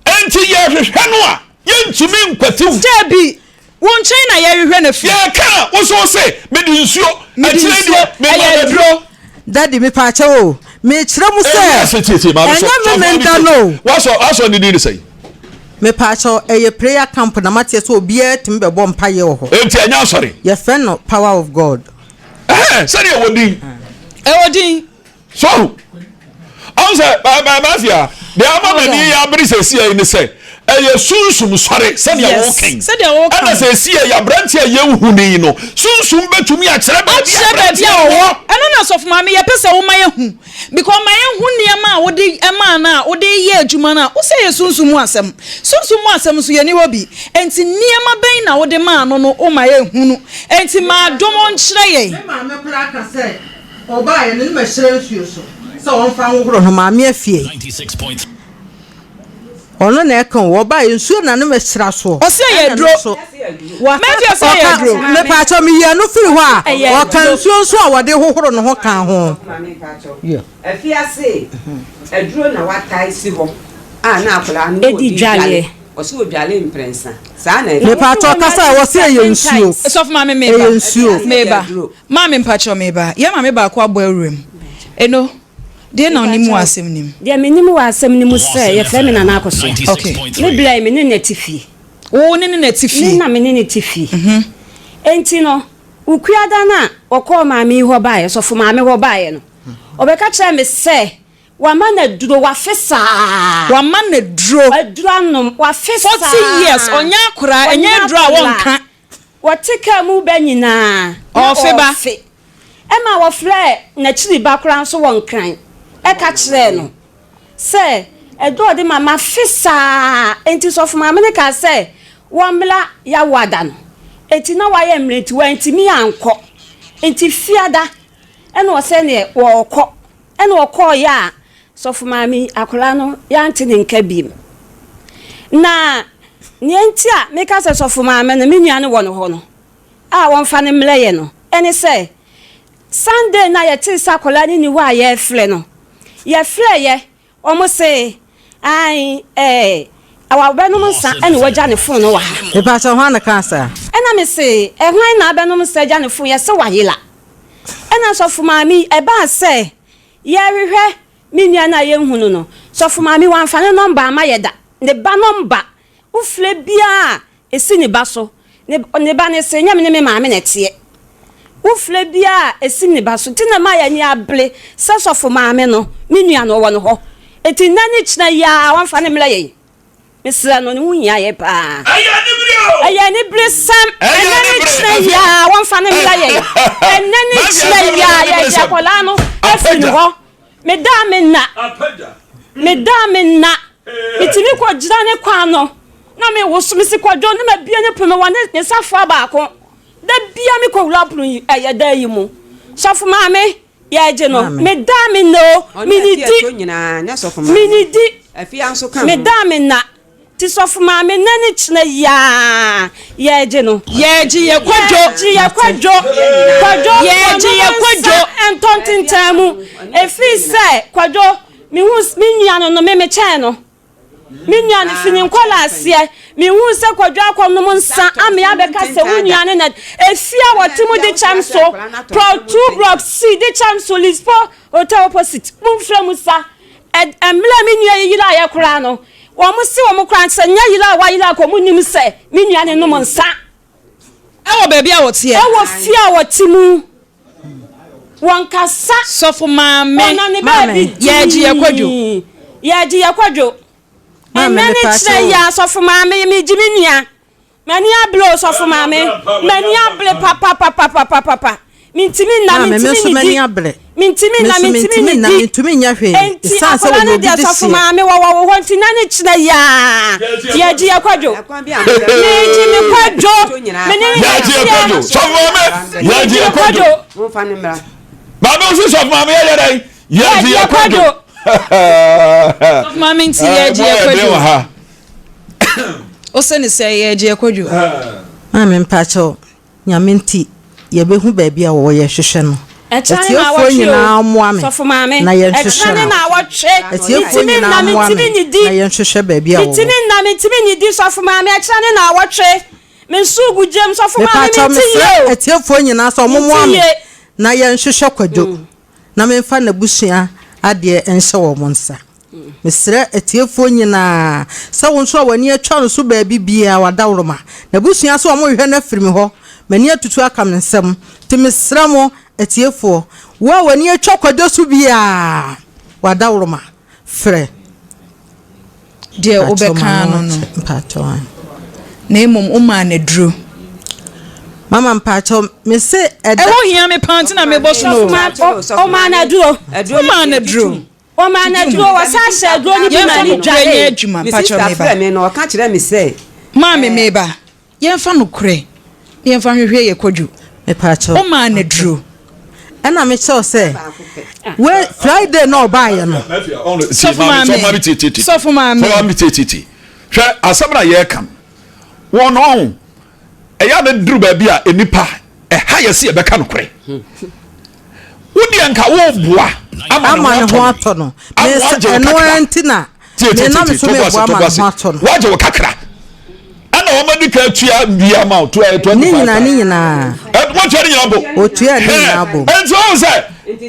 Enti yɛhwehwɛ no a yɛntumi nkwatiw. Dabi, wo nkyɛn na yɛhwehwɛ no fi. Yɛka a wo so se mede nsuo, Mede akyire nsuo, deɛ mema ɛyɛ no aduro. Daddy mepaakyɛw o, mekyerɛ mu sɛ ɛnyɛ memenda no o. Wasɔ ne din ne sɛn? Mepaakyɛw, ɛyɛ prayer camp na mateɛ sɛ obiara tumi bɛbɔ mpaeɛ wɔ hɔ. Enti ɛnyɛ asɔre? Yɛfrɛ no Power of God. Ɛhɛn, sɛdeɛ ɛwɔ din. Ɛwɔ din. So, ɔn sɛ mafia, deɛ ama m'ani yɛ abere sɛ esi yɛ ne sɛ ɛyɛ sunsum sɔre sɛdeɛ wɔka yi. Sɛdeɛ wɔka. Ɛna sɛ esi yɛ aberanteɛ a yɛnhu ne yi no, sunsum bɛtumi akyerɛ baabi a aberanteɛ wɔ. Ɛno na sɔfo maame yɛpɛ sɛ woma yɛhu. Because ma yɛnhu nneɛma a wode maa no a wode reyɛ adwuma no a, wosɛ yɛ sunsum mu asɛm. Sunsum mu asɛm nso yɛnni hɔ bi. Enti nneɛma bɛn na wode maa no no woma yɛnhunu. Enti ma adom nkyerɛ yɛn. Me maame koraa ka sɛ ɔbaeɛ no ne mahyira nsuo so sɛ ɔmfa nhohoro ho. Maame afie. Ɔno na ɛka o, ɔbaeɛ nsuo na ne mahyira soɔ. Ɔse ɛyɛ aduro. Mɛfia sɛ ɛyɛ aduro. Mepaakyɛw meyi ɛno firi hɔ a, ɔka nsuo nso a wɔde hohoro ne ho ka ho. Afiase aduro na watae si hɔ a na akwadaa no Edi ɔde dwaleɛ. dwale. Ɔse ɔdwale mprɛnsa. Saa na ɛteɛ. Mepaakyɛw kasa a wɔse ɛyɛ nsuo. Sɔfo maame meba. Ɛyɛ nsuo. Meba. Maame mpakyɛw meba. Yɛn maame baako abɔ awuram. Eno. Deɛ na ɔnim wɔ asɛm no mu? Deɛ menim wɔ asɛm no mu sɛ yɛfrɛ me Nana Akosua. Okay. Me berɛ yi me ne no te fie. Wo ne no na ɛte fie? Me na me ne no te fie. Enti no, Wukuada no a ɔkɔɔ maame yi hɔ baeɛ, sɔfo maame hɔ baeɛ no, ɔbɛka kyerɛɛ me sɛ wama no aduro, wafe saa. Wama no aduro? Aduro anom, wafe saa. 40 years, ɔnyɛ akoraa, ɛnyɛ aduro a wɔnka. Wɔte kaa mu ba nyinaa, na Ɔrefe ba. ɔrefe. Ɛma wɔfrɛɛ n'akyiri ba koraa nso wɔ Nkran ka kyerɛɛ no sɛ, Ɛdɔ a ɔde ma mafe saa enti sɔfo maame no kaa sɛ wɔmmra Yawoada no. Enti na wayɛ mmerɛ nti wantumi ankɔ. Enti Fiada ɛna ɔsɛ neɛ wɔrekɔ. Ɛna ɔkɔeɛ a sɔfo maame yi akwadaa no yɛante ne nka bio. Na nea enti a meka sɛ sɔfo maame no me nua no wɔ ne hɔ no, a wɔmfa no mmrɛ yɛn no ne sɛ, Sunday no a yɛtee sɛ akwadaa no nni hɔ a yɛrefrɛ no, yɛfrɛeɛ, wɔn se, ae, ɛɛ, wabɛnom nsa ɛna wagya ne fon no wɔ ha. Mepakyɛw, hwan na kaa saa? Ɛna me se, Hwan na abɛnom nsa agya ne fon? Yɛse wayera. Ɛna sɔfo maame yi, ɛbaa sɛ yɛrehwehwɛ me nua no a yɛnhu no no, sɔfo maame yi wamfa ne nɔmba amma yɛ da. Ne ba nɔmba, wofrɛ biara a, Esi ne ba so. Ne ne ba no se, Nyɛ me ne me maame na ɛteɛ. Wo frɛ biara a esi ne ba so. Nti na ɛma yɛn ani abere sɛ sɔfo maame no, me nua no, ɔwɔ no hɔ. Enti nnɛ ne kyena yi ara wɔmfa no mmrɛ yɛn. Mesrɛ no, ne ho hia yɛn paa. Ɛyɛ anibere o! Ɛyɛ aniberesɛm. Ɛyɛ Ɛnnɛ ne anibere. kyena yi ara wɔmfa no mmrɛ yɛn. Ɛnnɛ ne kyena yi ara yɛgye akwadaa no afiri ne hɔ. Meda a menna. Meda a menna. Metumi kɔgyina ne kwan ano na mewoso. Mesi Kwadwo na mabue ne pono wɔ ne safoa baako. Da bia mekɔwura pono yi ɛyɛ dan yi mu. Sɔfo maame, yɛregye no. Meda a menna o. Menidi. Menidi. Meda a menna. Nti sɔfo maame nnɛ ne kyena yi aa yɛɛgye no. Yɛɛgye yɛ kwadwo. Yɛɛgye yɛ kwadwo. Kwadwo Yɛɛgye yɛ ɔnom kwadwo. nsa ntɔ ntentan mu ɛfiri sɛ kwadwo mehu me nua no no me mekyɛn no me nua no fi ne nkɔla aseɛ mehu sɛ kwadwo akɔ nom nsa ame abɛka sɛ wo nua no na efie a wɔte mu de kyɛm so plot 2 block C de kyɛm so Lispo hotel opposite momfrɛ mu sa Ɛ mmerɛ a me nua yi yeraeɛ koraa no, wɔn se wɔn koraa sɛ nyɛ yera a wayera anka wɔn nnim sɛ me nua no nom nsa. Ɛwɔ baabi a wɔteɛ. Ɛwɔ fie a wɔte mu. Wɔnkasa. Sɔfo maame. Ɔnam ne baabi dinn. Yɛregye yɛ kwadwo. Yɛregye yɛ kwadwo. Maame, Ɛnnɛ ne mepa kyerɛ kyɛw. yi a, sɔfo maame, megye me nua. M'ani abere o sɔfo maame, m'ani abere papapapapapa. Mintumi nna, Maame, me mintumi nso m'ani nnidi. abere. Mintumi Me nna, nso mintumi mintumi nna, nnidi. mintumi nyɛ hwee. Enti Esiane sɛ akwadaa wɔyɛ no obi deɛ de sɔfo hyeɛ. maame wɔwɔ wo hɔ nti na ne kyena yi ara yɛgye yɛ kwadwo. Megye me kwadwo. Me ne ne Yɛgye yɛ yɛteɛ. kwadwo. Sɔfo maame, yɛgye Megye yɛ me kwadwo. kwadwo. Maame wo se sɔfo maame yɛyɛ dɛn? Yɛgye Yɛgye yɛ yɛ kwadwo. kwadwo. Sɔfo maame nti yɛgye yɛ Mo ayɛ den wɔ kwadwo. ha. Ose ne sɛ yɛgye yɛ kwadwo. Maame mpakyɛw Nyame nti yɛbɛhu baabi a wɔwɔ yɛhwehwɛ no. Ɛkyena ne Atiefoɔ naawɔtwe o, nyinaa mmoa me sɔfo maame. na yɛnhwehwɛ Ɛkyena ne no. naawɔtwe. Atiefoɔ Mintimi nna, nyinaa mmoa mintimi me nnidi. na yɛnhwehwɛ baabi a wɔwɔ. Mintimi nna, mintimi nnidi, sɔfo maame. Ɛkyena ne naawɔtwe. Me nso gu gyam, sɔfo maame, Mepaakyɛw mente mesrɛ yie o. atiefoɔ nyinaa sɛ wɔn Mente mmoa me yie. na yɛnhwehwɛ Kwadwo na memfa n'abusua adeɛ nhyɛ wɔn nsa. Mesrɛ atiefoɔ nyinaa sɛ wo nso a w'ani atwa no so baabi biara w'adaworoma. N'abusua sɛ wɔrehwɛ no afiri me hɔ, m'ani atutu aka me nsam. Nti mesrɛ mo atiefoɔ, wo a w'ani atwa Kwadwo so biara w'adaworoma, frɛ. Deɛ Mpakyɛw wobɛka ma ano no no. Mpakyɛw ae. Na mmom womaa no aduro. Mama mpakyɛw mese ɛda. Ɛho hia me paa nti na mebɔ so no o. Ɔmaa no aduro. Womaa no aduro. Wɔmaa no aduro, wɔsan hyɛɛ aduro no bi maa no Yɛmfa nokorɛ nyɛ dwaree. adwuma, Me mpakyɛw sista meba. frɛɛ me na ɔka kyerɛɛ me sɛ. Maame meba, yɛmfa nokorɛ na yɛmfa nhwehwɛ yɛ Kwadwo. Mepakyɛw. Womaa no aduro. Ɛna mekyerɛw sɛ, we Friday na ɔbaeɛ no. Sɔfo maame, sɔfo maame. Sɔfo maame tietietie. Hwɛ asɛm na yɛreka no. Wɔn ɔn ɛyɛ a na duru baabi a nnipa ɛha yɛ sɛ yɛbɛka nokorɛ. Wo deɛ nka woboa ama ne ho atɔ no. Ama wagye wo kakra. Nti na me so meboa ama ne ho atɔ no. Wagye wo kakra. Ɛna wɔn adi ka atua bia ma wo 25. Ne nyinaa ne nyinaa. Wɔtua ne nyinaa bo. Otua ne nyinaa bo. Nti wɔn sɛ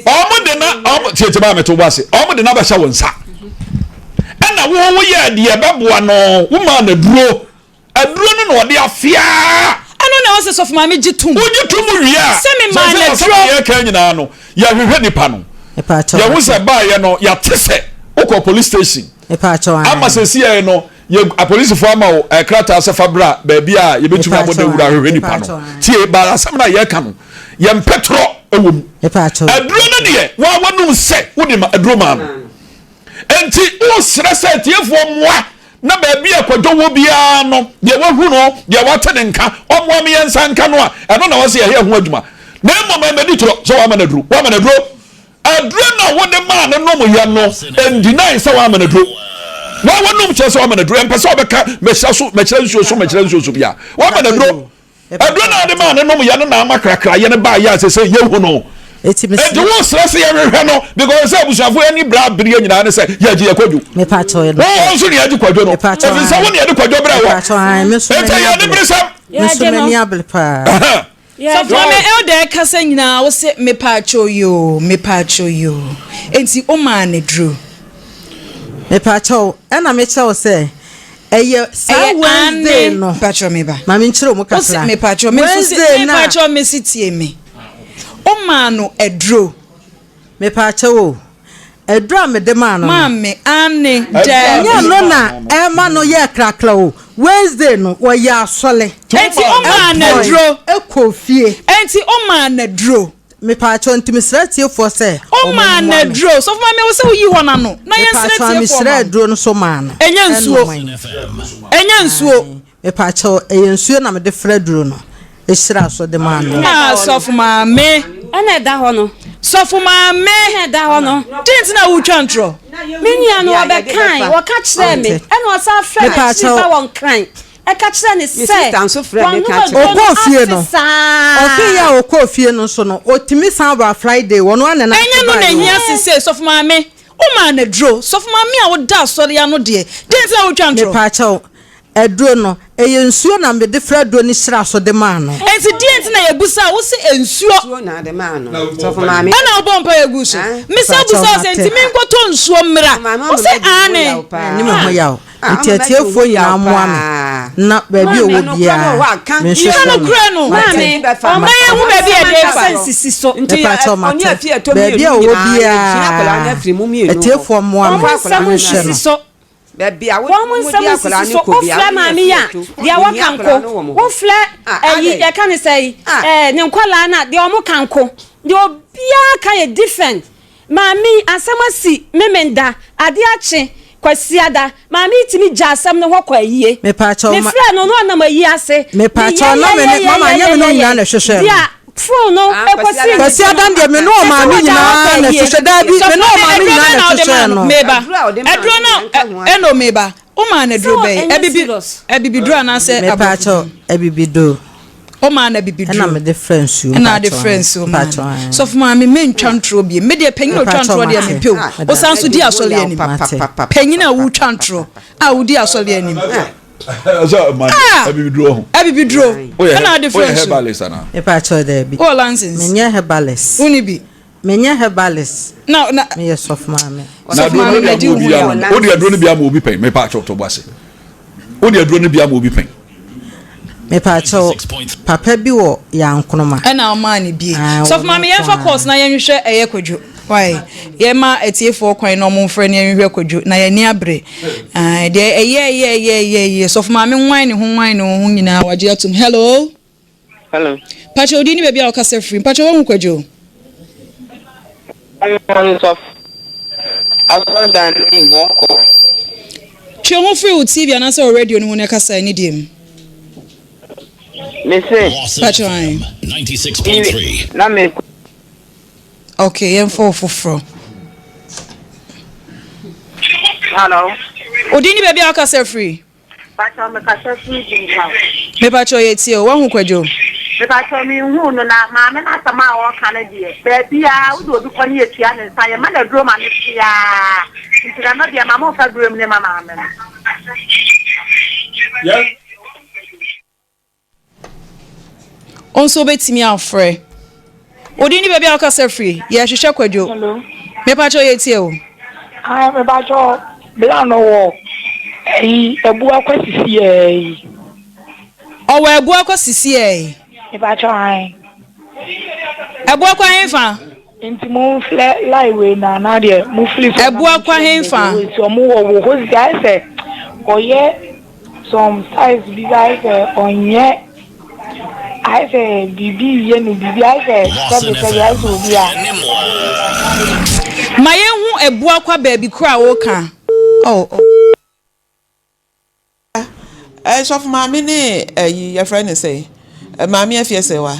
wɔn de na wɔn tietie maa mi to bɔ ase wɔn de na bɛhyɛ wɔn nsa. Ɛna wo wo yɛ deɛ bɛboa no wo maa na duro. Aduro no na ɔde afeaa. Ɛno na ɛwɔ sɛ sɔfo maame gye tom. Wogye tom wie a. Sɛ me maa no aduro. Sɛ sɛ yɛka nyinaa no yɛhwehwɛ nipa no. Yɛho sɛ baayɛ no yɛate sɛ wokɔ police station. Ama sɛ siɛ no yɛ apolisifoɔ ama wo krataa sɛ fa bra baabi a yɛbɛtumi abɔ dawuro ahwehwɛ nipa no. Tie ba asɛm no a yɛka no yɛmpɛ torɔ wɔ mu. Aduro no deɛ wa wanum sɛ wode ma aduro maa no. Enti wosrɛ sɛ atiefoɔ mmoa na baabi a Kwadwo wɔ biara no, deɛ wahu no, deɛ wate ne nka, ɔmmoa me yɛnsa nka no a, ɛno na wɔsɛ yɛyɛ ho adwuma. Na mmom ɛmmɛdi torɔ sɛ woama no aduro. Woama no aduro. Aduro no a wode maa no nomyɛ no, ɛndinae sɛ woama no aduro. Wa wanom kyerɛ sɛ woama no aduro. Ɛmpɛ sɛ ɔbɛka mɛhyira so, mɛkyerɛ nsuo so, mɛkyerɛ nsuo so biara. Woama no aduro. Aduro no a ɔde maa no nom yɛ no na ama krakrayɛ no baayɛ a sɛ sɛ yɛhu no. Eti mesrɛ. Enti wo srɛ sɛ yɛhwehwɛ no because sɛ abusuafo ani bra abere nyinaa ne sɛ yɛgye yɛ kwadwo. Mepakyɛw yɛ no. Wo nso ne yɛgye kwadwo no. Mepakyɛw Efi sɛ wo ne yɛde kwadwo brɛ wɔ. Mepakyɛw ayi me nso Enti m'ani ɛyɛ abere. aniberesɛm. Me nso m'ani abere paa. Sɔfo maame elder ɛkasa nyinaa wo se mepaakyɛw yoo mepaakyɛw yoo enti wo maa no duro. Mepaakyɛw ɛna mekyerɛ wo sɛ ɛyɛ saa Wednesday no. Mepaakyɛw meba. Ma me nkyerɛ mu kakra. Mepaakyɛw me nso se mepaakyɛw me se tie me. Wo maa no aduro. Mepaakyɛw o. Aduro a mede maa no no. Maame, aane, daabi. Ɛnyɛ ɛno na ɛma no yɛɛ krakra o. Wednesday no, wɔyɛɛ asɔre. Enti womaa no aduro. Ɛkɔɔ fie. Enti womaa no aduro. Mepaakyɛw, nti mesrɛ atiefoɔ sɛ. Womaa no aduro. Sɔfo maame, ɛwɔ sɛ woyi hɔ no ano. Na yɛnsrɛ atiefoɔ ma wo. Mepaakyɛw, mesrɛ aduro no so maa no. Ɛnyɛ nsuo. Ɛnyɛ nsuo. Mepaakyɛw, ɛyɛ nsuo na mede fra aduro no, hyira so de maa no. Ah, sɔfo maame. Ɛna ɛda hɔ no. Sɔfo maame. Ɛna ɛda hɔ no. Deɛ nti na wotwa ntorɔ? Me nua no ɔbɛkae, wɔka kyerɛɛ me, ɛna ɔsan frɛɛ n'akyiri ba wɔ Nkran, ɛka kyerɛɛ no sɛ wɔanom aduro no Ɔkɔɔ fie no, ase saa. ɔse yɛ a ɔkɔɔ fie no nso no, ɔtumi san baa Friday, ɔno ara na ɛnante Ɛnyɛ no na baeɛ o. ɛhia sesei, sɔfo maame. Womaa no aduro. Sɔfo maame a woda asɔre ano deɛ, deɛ nti na wotwa ntorɔ? Mepaakyɛw, Aduro no, ɛyɛ nsuo na mede fra aduro no hyira so de maa no. Enti deɛn nti na yɛbusaa wo se nsuo? Nsuo na ade maa no, sɔfo maame. Ɛna wobɔɔ mpaeɛ guu so. Mesan busaa wo sɛ, enti menkɔtɔ nsuo mmra? Wo se aane. Ɛne me ho yaw. Nti atiefoɔ nyinaa mmoa me na baabi a ɔwɔ biara menhwehwɛ no. Ka nokorɛ no. Maame, Ma yɛnhu baabi a ɛde refa. Mepakyɛw mate. Baabi a ɔwɔ biara atiefoɔ mmoa me menhwɛ no. Baabi a Wɔn wo nsɛm de akwadaa nsisi no so. kɔ biara, Wofrɛ wo ne maame yi a, afie to. deɛ Wohia wɔka akwadaa nko. no wɔ mo hɔ. Wofrɛ Ah, ɛyi, adɛn? yɛka ne sɛn, Ah. ɛɛ, ne nkwadaa no a, deɛ wɔka nko. Deɛ obiara ka yɛ different. Maame yi, asɛm asi Memenda, adeɛ akye Kwasiada. Maame yi tumi gya asɛm no hɔ kɔ ayie. Mepaakyɛw ma. Mefrɛɛ no, na ɔnam ayie ase. Mepaakyɛw na me ne mama nyɛ me ne wo nyinaa na ɛhwehwɛɛ no. Deɛ phone no Ah, kɔsii ne Kwasi so no. Adam deɛ me ne ɔmaame nyinaa na ɛhwehwɛ daabi me ne ɔmaame nyinaa na ɛhwehwɛɛ no. Meba. Aduro a ɔde maa Aduro no no deɛ nka ho asɛm. ɛna meba. Womaa no aduro Sɛ bɛn? ɛnyɛ Abibi serious. abibiduro anaasɛ aborɔfo Mepaakyɛw abibiduro. Womaa no abibiduro. Ɛna mede frɛ nsuo Ɛna ade mpakyɛw frɛ nsuo maa no. mpakyɛw ae. Sɔfo maame mentwa ntorɔ biem. Me deɛ panyin a otwa Mepakyɛw ntorɔ deɛ mate. mempɛ o. Ah, Wosan nso di mɛdi ho asɔre yaw anim. Mate. papapapapapa. Panyin a wotwa ntorɔ a wodi asɔre anim. Sɛ ma Ah! abibiduro ho. Abibiduro. Woyɛ Ɛna ade frɛ woyɛ nsuo. herbalist anaa? Mepakyɛw daabi. Wowɔ license? Menyɛ herbalist. Wonni bi? Menyɛ herbalist. Na na. Meyɛ sɔfo maame. Na Sɔfo aduro no maame wode mɛdi ama wo obi ho yaw. anom. Wode aduro no bi ama obi pɛn. Mepa akyɛw to bo ase. Wode aduro no bi ama obi pɛn. Mepaakyɛw, papa bi wɔ Yankonoma. Ɛna ɔmaa no bie. Ah, Sɔfo ɔno maame nko yɛnfa ara. course na yɛnhwehwɛ ɛyɛ kwadwo. Why? Yɛma atiefoɔ kwan na ɔmo mfrɛ na yɛnhwehwɛ kwadwo na yɛn ani abere. Ah, deɛ ɛyɛ ɛyɛ ɛyɛ ɛyɛ ɛyɛ. Sɔfo maame nwan ne ho nwan ne ho nyinaa wagye atum. Hello. Hello. Pakyɛ odin ne baabi a wokasa firi. Mpakyɛ wahu kwadwo? Asɔredan no mu hɔ kɔ. Twe ho firi wo TV anaasɛ wo radio no ho na kasa ɛne deɛ mu. Mese. Pakyɛ ae. TV na me. Okay, yɛmfa wo foforɔ. Hello. Odin ne baabi a wokasa firi. Pakyɛw me kasa firi Dunkwa. Mepakyɛw yɛ tie o, wahu Kwadwo? Mepakyɛw me nhuu no na maame no asɛm a ɔreka no deɛ baabiaa wode obi kɔ ne yɛ tua ne nsa yɛ ma no aduro ma no teaa nti na no deɛ ma mo nfa berem ne ma maame no. Wo nso wobɛtumi afrɛ. Wo din ne baabi a wokasa firi. Yɛhwehwɛ Kwadwo. Hello. Mepakyɛw yɛtie o. Ah, mepakyɛw bla no wɔ ɛyi abua kwa sisi ɛyi. Ɔwɔ abua kwa sisi ɛyi. Mepakyɛw ayi. Abua kwa hefa? Nti mo nflɛ line wei na anaa deɛ mo fili so. Abua kwa hefa? Nti ɔmo wɔ wɔ hɔ sisi ayɛ sɛ ɔyɛ. Some size bi ayɛ sɛ ɔnyɛ ayɛ sɛ biribi reyɛ no biribi ayɛ sɛ sɛbi sɛbi ayɛ sɛ obi a. Ma yɛnhu Abuakwa baabi koro a woka. Oh oh. Eh, sɔfo maame ne ayi yɛfrɛ ne sɛ maame afiasɛwa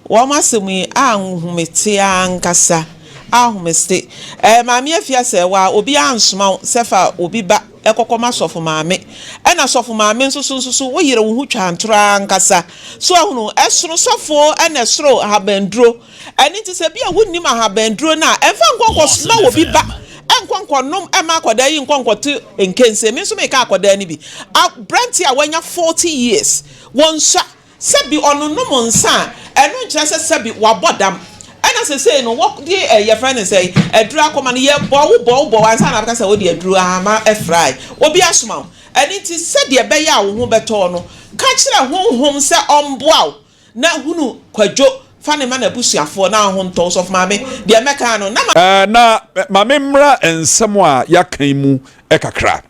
wɔn asɛm yi anhomete ankasa ahomete eh, maame afiasɛwa obi ansoma wo sɛ fa obi ba Ɛkɔkɔ ma sɔfo maame. Ɛna sɔfo maame nso so nso so wo yere wo ho twa ntorɔ ara ankasa. So ahunu? Ɛsono sɔfo ɛna ɛsoro ahabanduro. Ɛno nti sɛ bi a wo nnim ahabanduro no a, ɛmfa nkɔ nkɔ ma obi ba ɛnkɔ nkɔ nom ɛma akɔdaa yi nkɔ nkɔ to nkense. Me nso meka akɔdaa no bi. Abranteɛ a wanya 40 years, wɔnsua. Sɛbi ɔnonom nsa a, ɛno nkyerɛ sɛ sɛbi wabɔ dam. Ɛna sesei no wɔde eh, yɛfrɛ no sɛn, aduro akɔma no, yɛbɔ wo bɔ wo bɔ wo ansa na abɛka sɛ wode aduro ama afirae. Obi asoma wo. Ɛno nti sɛdeɛ ɛbɛyɛ a wo ho bɛtɔ wo no, ka kyerɛ Honhom sɛ ɔmboa wo na hunu Kwadwo, fa no ma n'abusuafoɔ na wo ho ntɔ wo. Sɔfo Maame, deɛ mɛka no, na ma. Na ma memmra nsɛm a yɛaka yi mu kakra.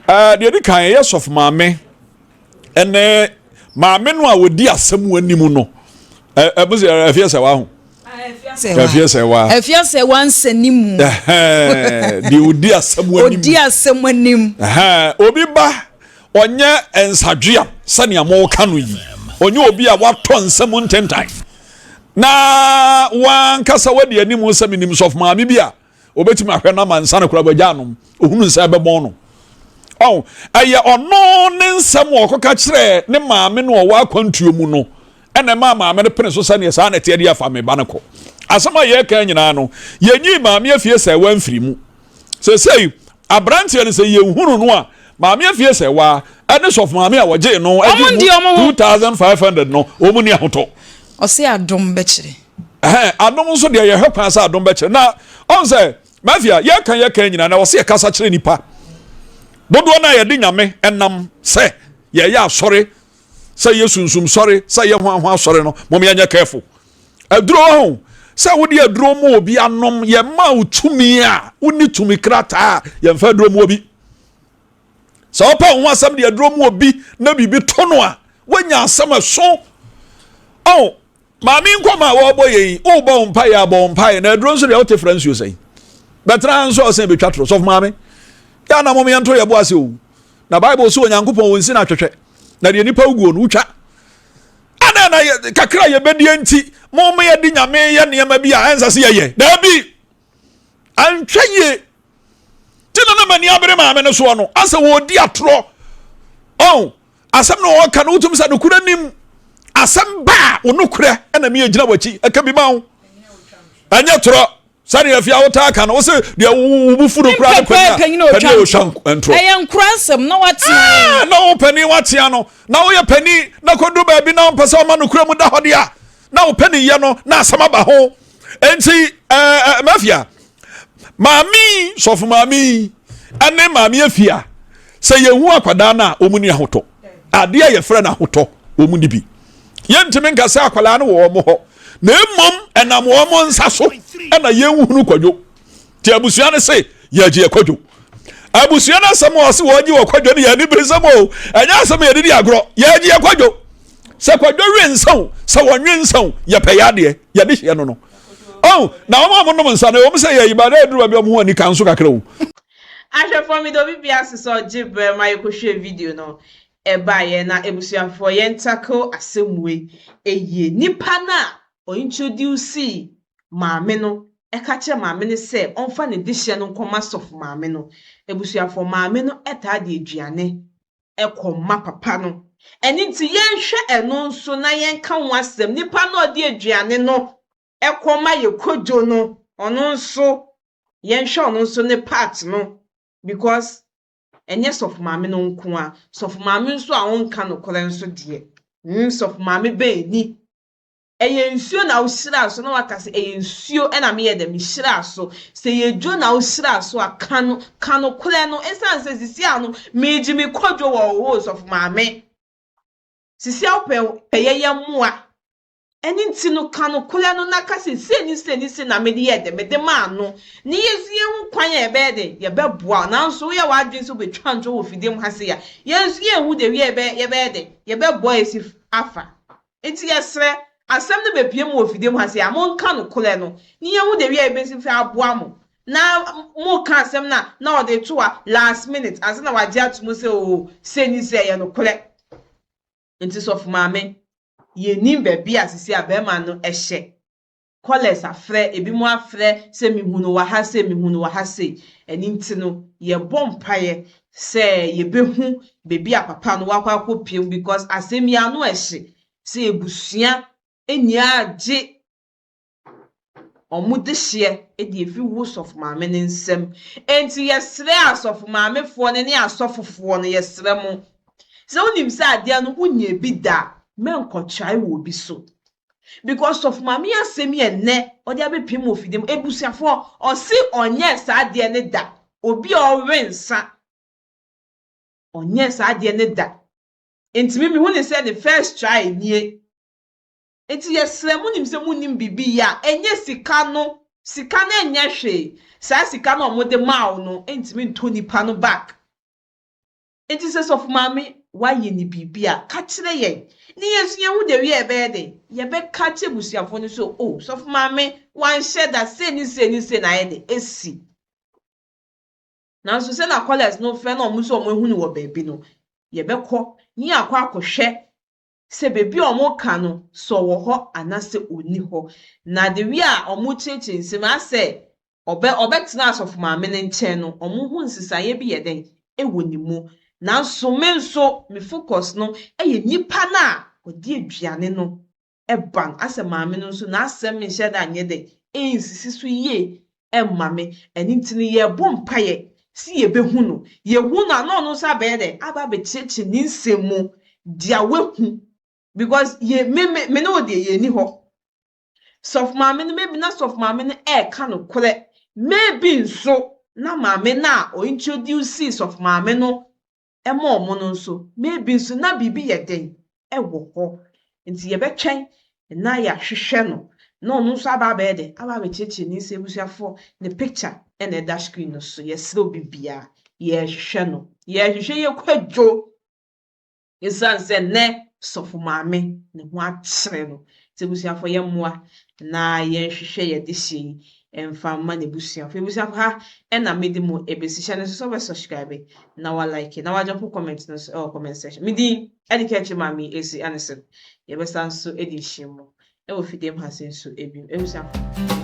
Deɛ ɛdi kan, ɛyɛ Sɔfo Maame ɛne maame no a wɔdi asɛm anim no ɛmo sɛ ɛfiɛ sɛ waho ɛfiɛ sɛ wa ɛfiɛ sɛ wa nsɛni mu deɛ ɔdi asɛm anim ɔdi asɛm anim obi ba ɔnyɛ nsadwea sɛnea mo ka no yi ɔnyɛ obi a watɔ nsɛm ntentan. Na wankasa wadi anim sɛ menim sɔfo maame bi a obetumi ahwɛ no ama nsa no koraa wagya anom ohunu nsa ɛbɛbɔn no. Ɔn ɛyɛ ɔno ne nsɛm a ɔkɔka kyerɛɛ ne maame no ɔwɔ akwantuo mu no ɛna ɛmaa maame no pene so sɛdeɛ saa na ɛteɛ de afa me ba no kɔ. Asɛm a yɛreka nyinaa no yɛnyii maame afie sɛ wamfiri mu. Seesei aberanteɛ no sɛ yɛnhunu no a, Maame Afie Sɛwa ne Sɔfo Maame a wɔgyee no Wɔn gye ndi wɔn mu ho. 2500 no, wɔn ni ahotɔ. Ɔse adom bɛkyerɛ. Ɛhɛn, adom nso deɛ yɛhwɛ kwan sɛ adom bɛkyerɛ. Na ɔn sɛ, Mafia, yɛka yɛka nyinaa na wɔse yɛkasa kyerɛ nipa. Dodoɔ no a yɛde Nyame nam sɛ yɛyɛ asɔre, sɛ yɛ sunsum sɔre, sɛ yɛ hwanhwa asɔre no, mom yɛnyɛ careful. Aduro ho sɛ wode aduro mu obi anom yɛma wo tumi a wonni tumi krataa a yɛmfa aduro mu obi. Sɛ wopɛ wo ho asɛm de aduro mu obi na biribi to no a woanya asɛm ɛso. Oh, maame nkɔm a wɔrebɔ yɛn yi wobɔ wo mpaeɛ abɔ wo mpaeɛ na aduro nso deɛ wote fra nsuo sɛn bɛtena nso ɔsɛn bɛtwa toro sɔfo maame yɛ ana mom yɛnto yɛbo ase o na bible sɛ onyankopɔn wɔnsi no atwetwɛ na deɛ nipa woguo no wotwa Adɛn na kakra a yɛbɛdie nti mo ma yɛde nyame yɛ nneɛma bi a ɛnsɛ sɛ yɛyɛ? Daabi, antwa yie. Ti na na m'ani abere maame no soɔ no, asɛ wɔredi atorɔ. Ɔn, asɛm na wɔka no wotumi sɛ nokorɛ nim. Asɛm ba a, wo nokorɛ ɛna meyɛ gyina w'akyi ɛka bi ma wo. Ɛnyɛ torɔ. Sɛdeɛ afie a wotaa ka no, wo se deɛ wo bo fu no koraa ne panin a panin a ɔtwa ntorɔ. Ɛyɛ nkora nsɛm na watea. Ah, na wo panin watea no, na woyɛ panin na kɔdu baabi na wompɛ sɛ ɔma nokorɛ mu da hɔ deɛ a, na wo panin yɛ no na asɛm aba ho. Enti ɛɛ eh, mafia, maame sɔfo maame ɛne maame afia sɛ yɛhu akwadaa no a wɔn ni ahotɔ. Adeɛ a yɛfrɛ no ahotɔ wɔn ni bi. Yɛntumi nka sɛ akwadaa no wɔ wɔn hɔ. na mmom ɛnam wɔn nsa so ɛna yɛnhunu kwadwo nti abusua no se yɛgye yɛ kwadwo abusua no asɛm a ɔse wɔgye wɔ kwadwo no yɛ anibere nsɛm o ɛnyɛ asɛm yɛde di agorɔ yɛgye yɛ kwadwo sɛ kwadwo we nsa o sɛ wɔnwe nsa o yɛpɛ yɛ adeɛ yɛde hyɛ no no oh na wɔn a wɔnom nsa no wɔn sɛ yɛ yiba na aduru baabi a wɔn ho ani kan so kakra o. Ahwɛfoɔ meda obi biara ase sɛ ɔgye berɛ ma yɛkɔhwɛɛ video no ɛbaeɛ na abusuafoɔ yɛn tackle asɛm wei yie. Nipa no a ɔ introducee maame no ɛka kyerɛ maame no sɛ ɔmfa ne dehyeɛ no nkɔma sɔfo maame no. Abusuafoɔ maame no taa de aduane kɔ ma papa no. Ɛno nti yɛnhwɛ ɛno nso na yɛnka ho asɛm. Nipa no a ɔde aduane no kɔma yɛ Kojo no ɔno nso yɛnhwɛ ɔno nso ne part no because Ɛnyɛ sɔfo maame no nko ara, sɔfo maame nso a ɔnka nokorɛ nso deɛ, hmm, sɔfo maame bɛn ni? Ɛyɛ nsuo na wohyiraa so na waka sɛ ɛyɛ nsuo na meyɛ dɛ mehyiraa so. Sɛ ɛyɛ dwo na wohyiraa so a, ka no, ka nokorɛ no. Ɛsiane sɛ sisi ano meregye me kwadwo wɔ wo hɔ o, sɔfo maame. Sisi a wopɛ pɛ yɛyɛ mmoa. Ɛno nti no, ka nokorɛ no na ka sɛ, sei ne sei ne sei na mede yɛɛ dɛn? Mede maa no. Ne yɛn nso yɛnhu kwan a yɛbɛyɛ dɛn? Yɛbɛboa wo. Nanso woyɛ w'adwene sɛ wobɛtwa ntorɔ wɔ fidie mu ha sei a, yɛn nso yɛnhu deɛ wie a yɛbɛyɛ yɛbɛyɛ dɛn? Yɛbɛboa asi afa. Nti yɛsrɛ, asɛm no bɛpue mu wɔ fidie mu ha sei a, monka nokorɛ no, ne yɛnhu deɛ wie a yɛbɛsi fa aboa mo. Na moka asɛm no a, na ɔde to a last minute ansa na wagye ato mu sɛ oo, sei ne sei, ɛyɛ nokorɛ. Nti sɔfo maame, yɛnnim baabi a sisi a barima no hyɛ. Callers afrɛ, ebinom afrɛ sɛ mehu no wɔ ha sei, mehu no wɔ ha sei. Ɛno nti no, yɛbɔ mpaeɛ sɛ yɛbɛhu baabi a papa no wakɔ akɔpue mu because asɛm yi ano ɛhye sɛ abusua nyinaa gye wɔn dehyeɛ de afi wo sɔfo maame no nsam. Enti yɛsrɛ asɔfo maamefoɔ no ne asɔfofoɔ no, yɛsrɛ mo, sɛ wonim sɛ adeɛ no wonyɛ bi da a, mɛnkɔtrae wɔ obi so. Because sɔfo maame yi asɛm yi ɛnnɛ ɔde abɛpiem wɔ fidie mu, abusuafoɔ, ɔse ɔnyɛɛ saa adeɛ no da. Obi a ɔwe nsa, ɔnyɛɛ saa adeɛ no da. Enti me mehu ne sɛ ne first try nie. Enti yɛsrɛ mo nim sɛ monnim biribi yɛ a, ɛnyɛ sika no, sika no ɛnyɛ hwee, saa sika no a wɔde maa wo no ntumi ntɔ nipa no back. Enti sɛ sɔfo maame wayɛ ne biribi a, ka kyerɛ yɛn, ne yɛn nso yɛhu the way a yɛbɛyɛ dɛn, yɛbɛka akyerɛ abusuafoɔ no sɛ oh sɔfo maame wanhyɛ da sei ne sei ne sei na ayɛ dɛn asi. Nanso sɛ na callers no frɛ na wɔn nso wɔn ahu no wɔ baabi no, yɛbɛkɔ ne yɛakɔ akɔhwɛ. sɛ baabi a wɔka no sɛ ɔwɔ hɔ anaasɛ ɔnni hɔ. Na the way a wɔkyerɛkyerɛ nsɛm mu asɛ ɔbɛ ɔbɛtena asɔfo maame no nkyɛn no wɔhu nsesaeɛ bi yɛ dɛn wɔ ne mu. Nanso me nso me focus no yɛ nipa no a ɔde aduane no ba no. Asɛ maame no nso n'asɛm nhyɛ da nyɛ dɛn nsisi so yie mma me. Ɛno nti no yɛrebɔ mpaeɛ sɛ yɛbɛhu no. Yɛhu no a na ɔno nso abɛyɛ dɛn aba abɛkyerɛkyerɛ ne nsɛm mu deɛ wahu because yɛ me me me ne wo deɛ yɛnni hɔ. Sɔfo maame no maybe na sɔfo maame no ɛreka nokorɛ maybe nso na maame no a ɔintroduce sɔfo maame no ma wɔn no nso, maybe nso na biribi yɛ den wɔ hɔ. Nti yɛbɛtwɛn na yɛahwehwɛ no na ɔno nso aba abɛyɛ dɛn? Aba abɛkyerɛkyerɛ ne nsɛm. Abusuafoɔ, ne picture na ɛda screen no so. Yɛsrɛ obi biara, yɛrehwehwɛ no. Yɛrehwehwɛ yɛ kwadwo. Esiane sɛ nnɛ sɔfo maame ne ho akyere no nti, abusuafo yɛmmoa na yɛnhwehwɛ yɛn dehyeɛ yi mfa mma n'abusuafo. Abusuafo ha na mede mo ebesi. Hyɛ no nso sɛ wobɛ subscribe na wa like na wa comment no nso ɛwɔ comment section. Me din ɛde Kɛkyɛ Maame Esi Anison. Yɛbɛsan nso adi nhyiam mu ɛwɔ fidiem ha se nso ebim. Abusuafo.